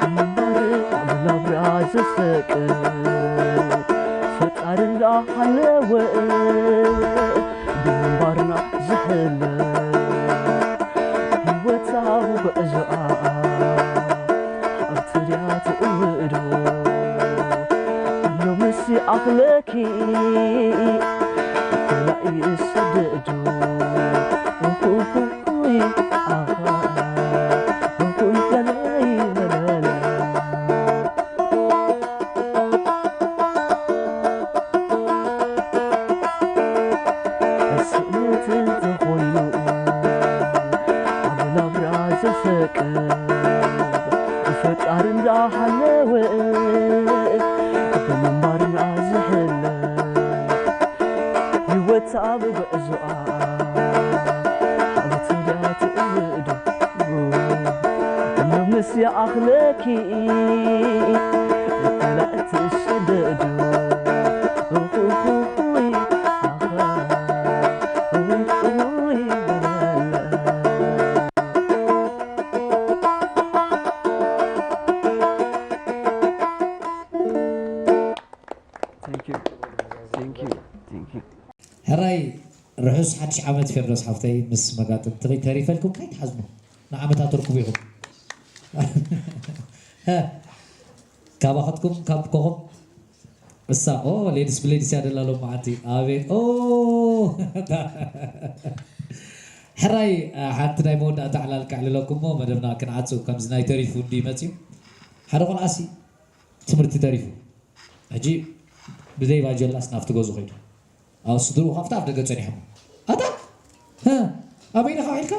እምበር ኣብ ናብራ ዘሰቅል ፈጣሪ እንዳሃለወ ብምንባርና ዝሕለ ህይወት ኣብ ጉዕዞኣ ኣብቲ ድያ ትእውዶ ኣሎ ምስ ይኣኽለኪ ከላእ ይሰደዶ ፈጣሪ እንዳሃለወ ብምንባርና ዝሕለ ህይወት ኣብ ጉዕዞኣ ሓንቲ ድያ ትእውዶ ምስ ይኣኽለኪ ከላእ ትሰደዶ ሕራይ ርሑስ ሓድሽ ዓመት ፌርዶስ ሓፍተይ ምስ መጋጥምትኺ ተሪፈልኩም ከይትሓዝኑ ንዓመታ ትርክቡ ኢኹም። ካባኸትኩም ካብ ኮኹም እሳ ኦ ሌድስ ብሌድስ ያደላሎም መዓንቲ ኣቤት ኦ ሕራይ ሓንቲ ናይ መወዳእታ ዕላል ክዕልለኩም ሞ መደብና ክንዓፅው ከምዚ ናይ ተሪፉ እንዲ መፅዩ ሓደ ቆልዓሲ ትምህርቲ ተሪፉ ሕጂ ብዘይ ባጀላስ ናብቲ ገዙ ከይዱ ኣብ ስድሩ ካብቲ ኣብ ደገ ፀኒሖም ኣታ ኣበይ ኢኻ ውዒልካ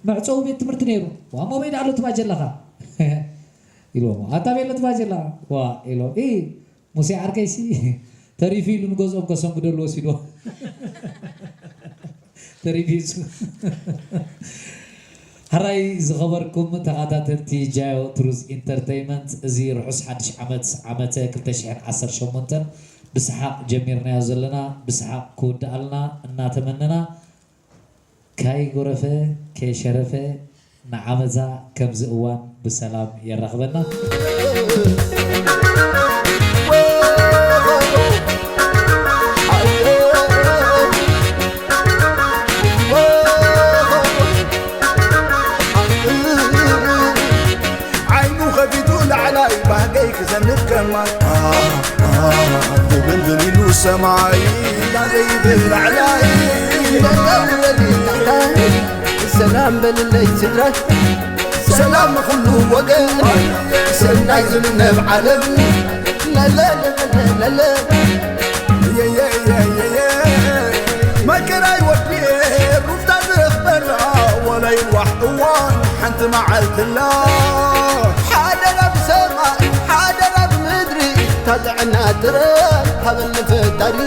መዕፀዊ ቤት ትምህርቲ ነይሩ ዋሞ በይዳ ኣሎ ትባጀላኻ ኢልዎም ኣታ ቤሎ ትባጀላ ዋ ኢሎ ሙሴ ዓርከይሲ ተሪፉ ኢሉ ንገዝኦም ከሰንብደሉ ወሲዶ ተሪፊሱ ሕራይ ዝኸበርኩም ተኸታተልቲ ጃዮ ትሩዝ ኢንተርተይመንት እዚ ርሑስ ሓድሽ ዓመት ዓመተ ክልተ ሽሕን ዓሰርተ ሸሞንተን ብሰሓቕ ጀሚርናዮ ዘለና ብሰሓቕ ክውድኣልና እናተመነና ካይጎረፈ ከይሸረፈ ንዓመታ ከምዚ እዋን ብሰላም የራኽበና። ሰማይ እንዳዘይ ብላዕላይ እንዳውረድ ታሕታይ ሰላም በልለይ ስድራይ ሰላም ንኹሉ ወገን ሰናይ ዝምነብ ዓለም ለለለለለለ የየየየየ መከራይ ወዲኤ ሩፍታ ዝረኽበላ ወላ ይዋሕ እዋን ሓንቲ መዓልትላ ሓደራ ብሰማይ ሓደራ ብምድሪ ታጥዕና ጥረ ሃበኒ ፈጣሪ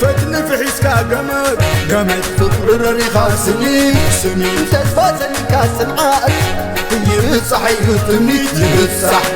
ፈትሊ ፍሒስካ ገመድ ገመድ ፍቕሪ ረሪኻ ስኒ ስኒ ተስፋ ጸኒካ ጽንዓት ይብጻሕ እዩ ትምኒት ይብጻሕ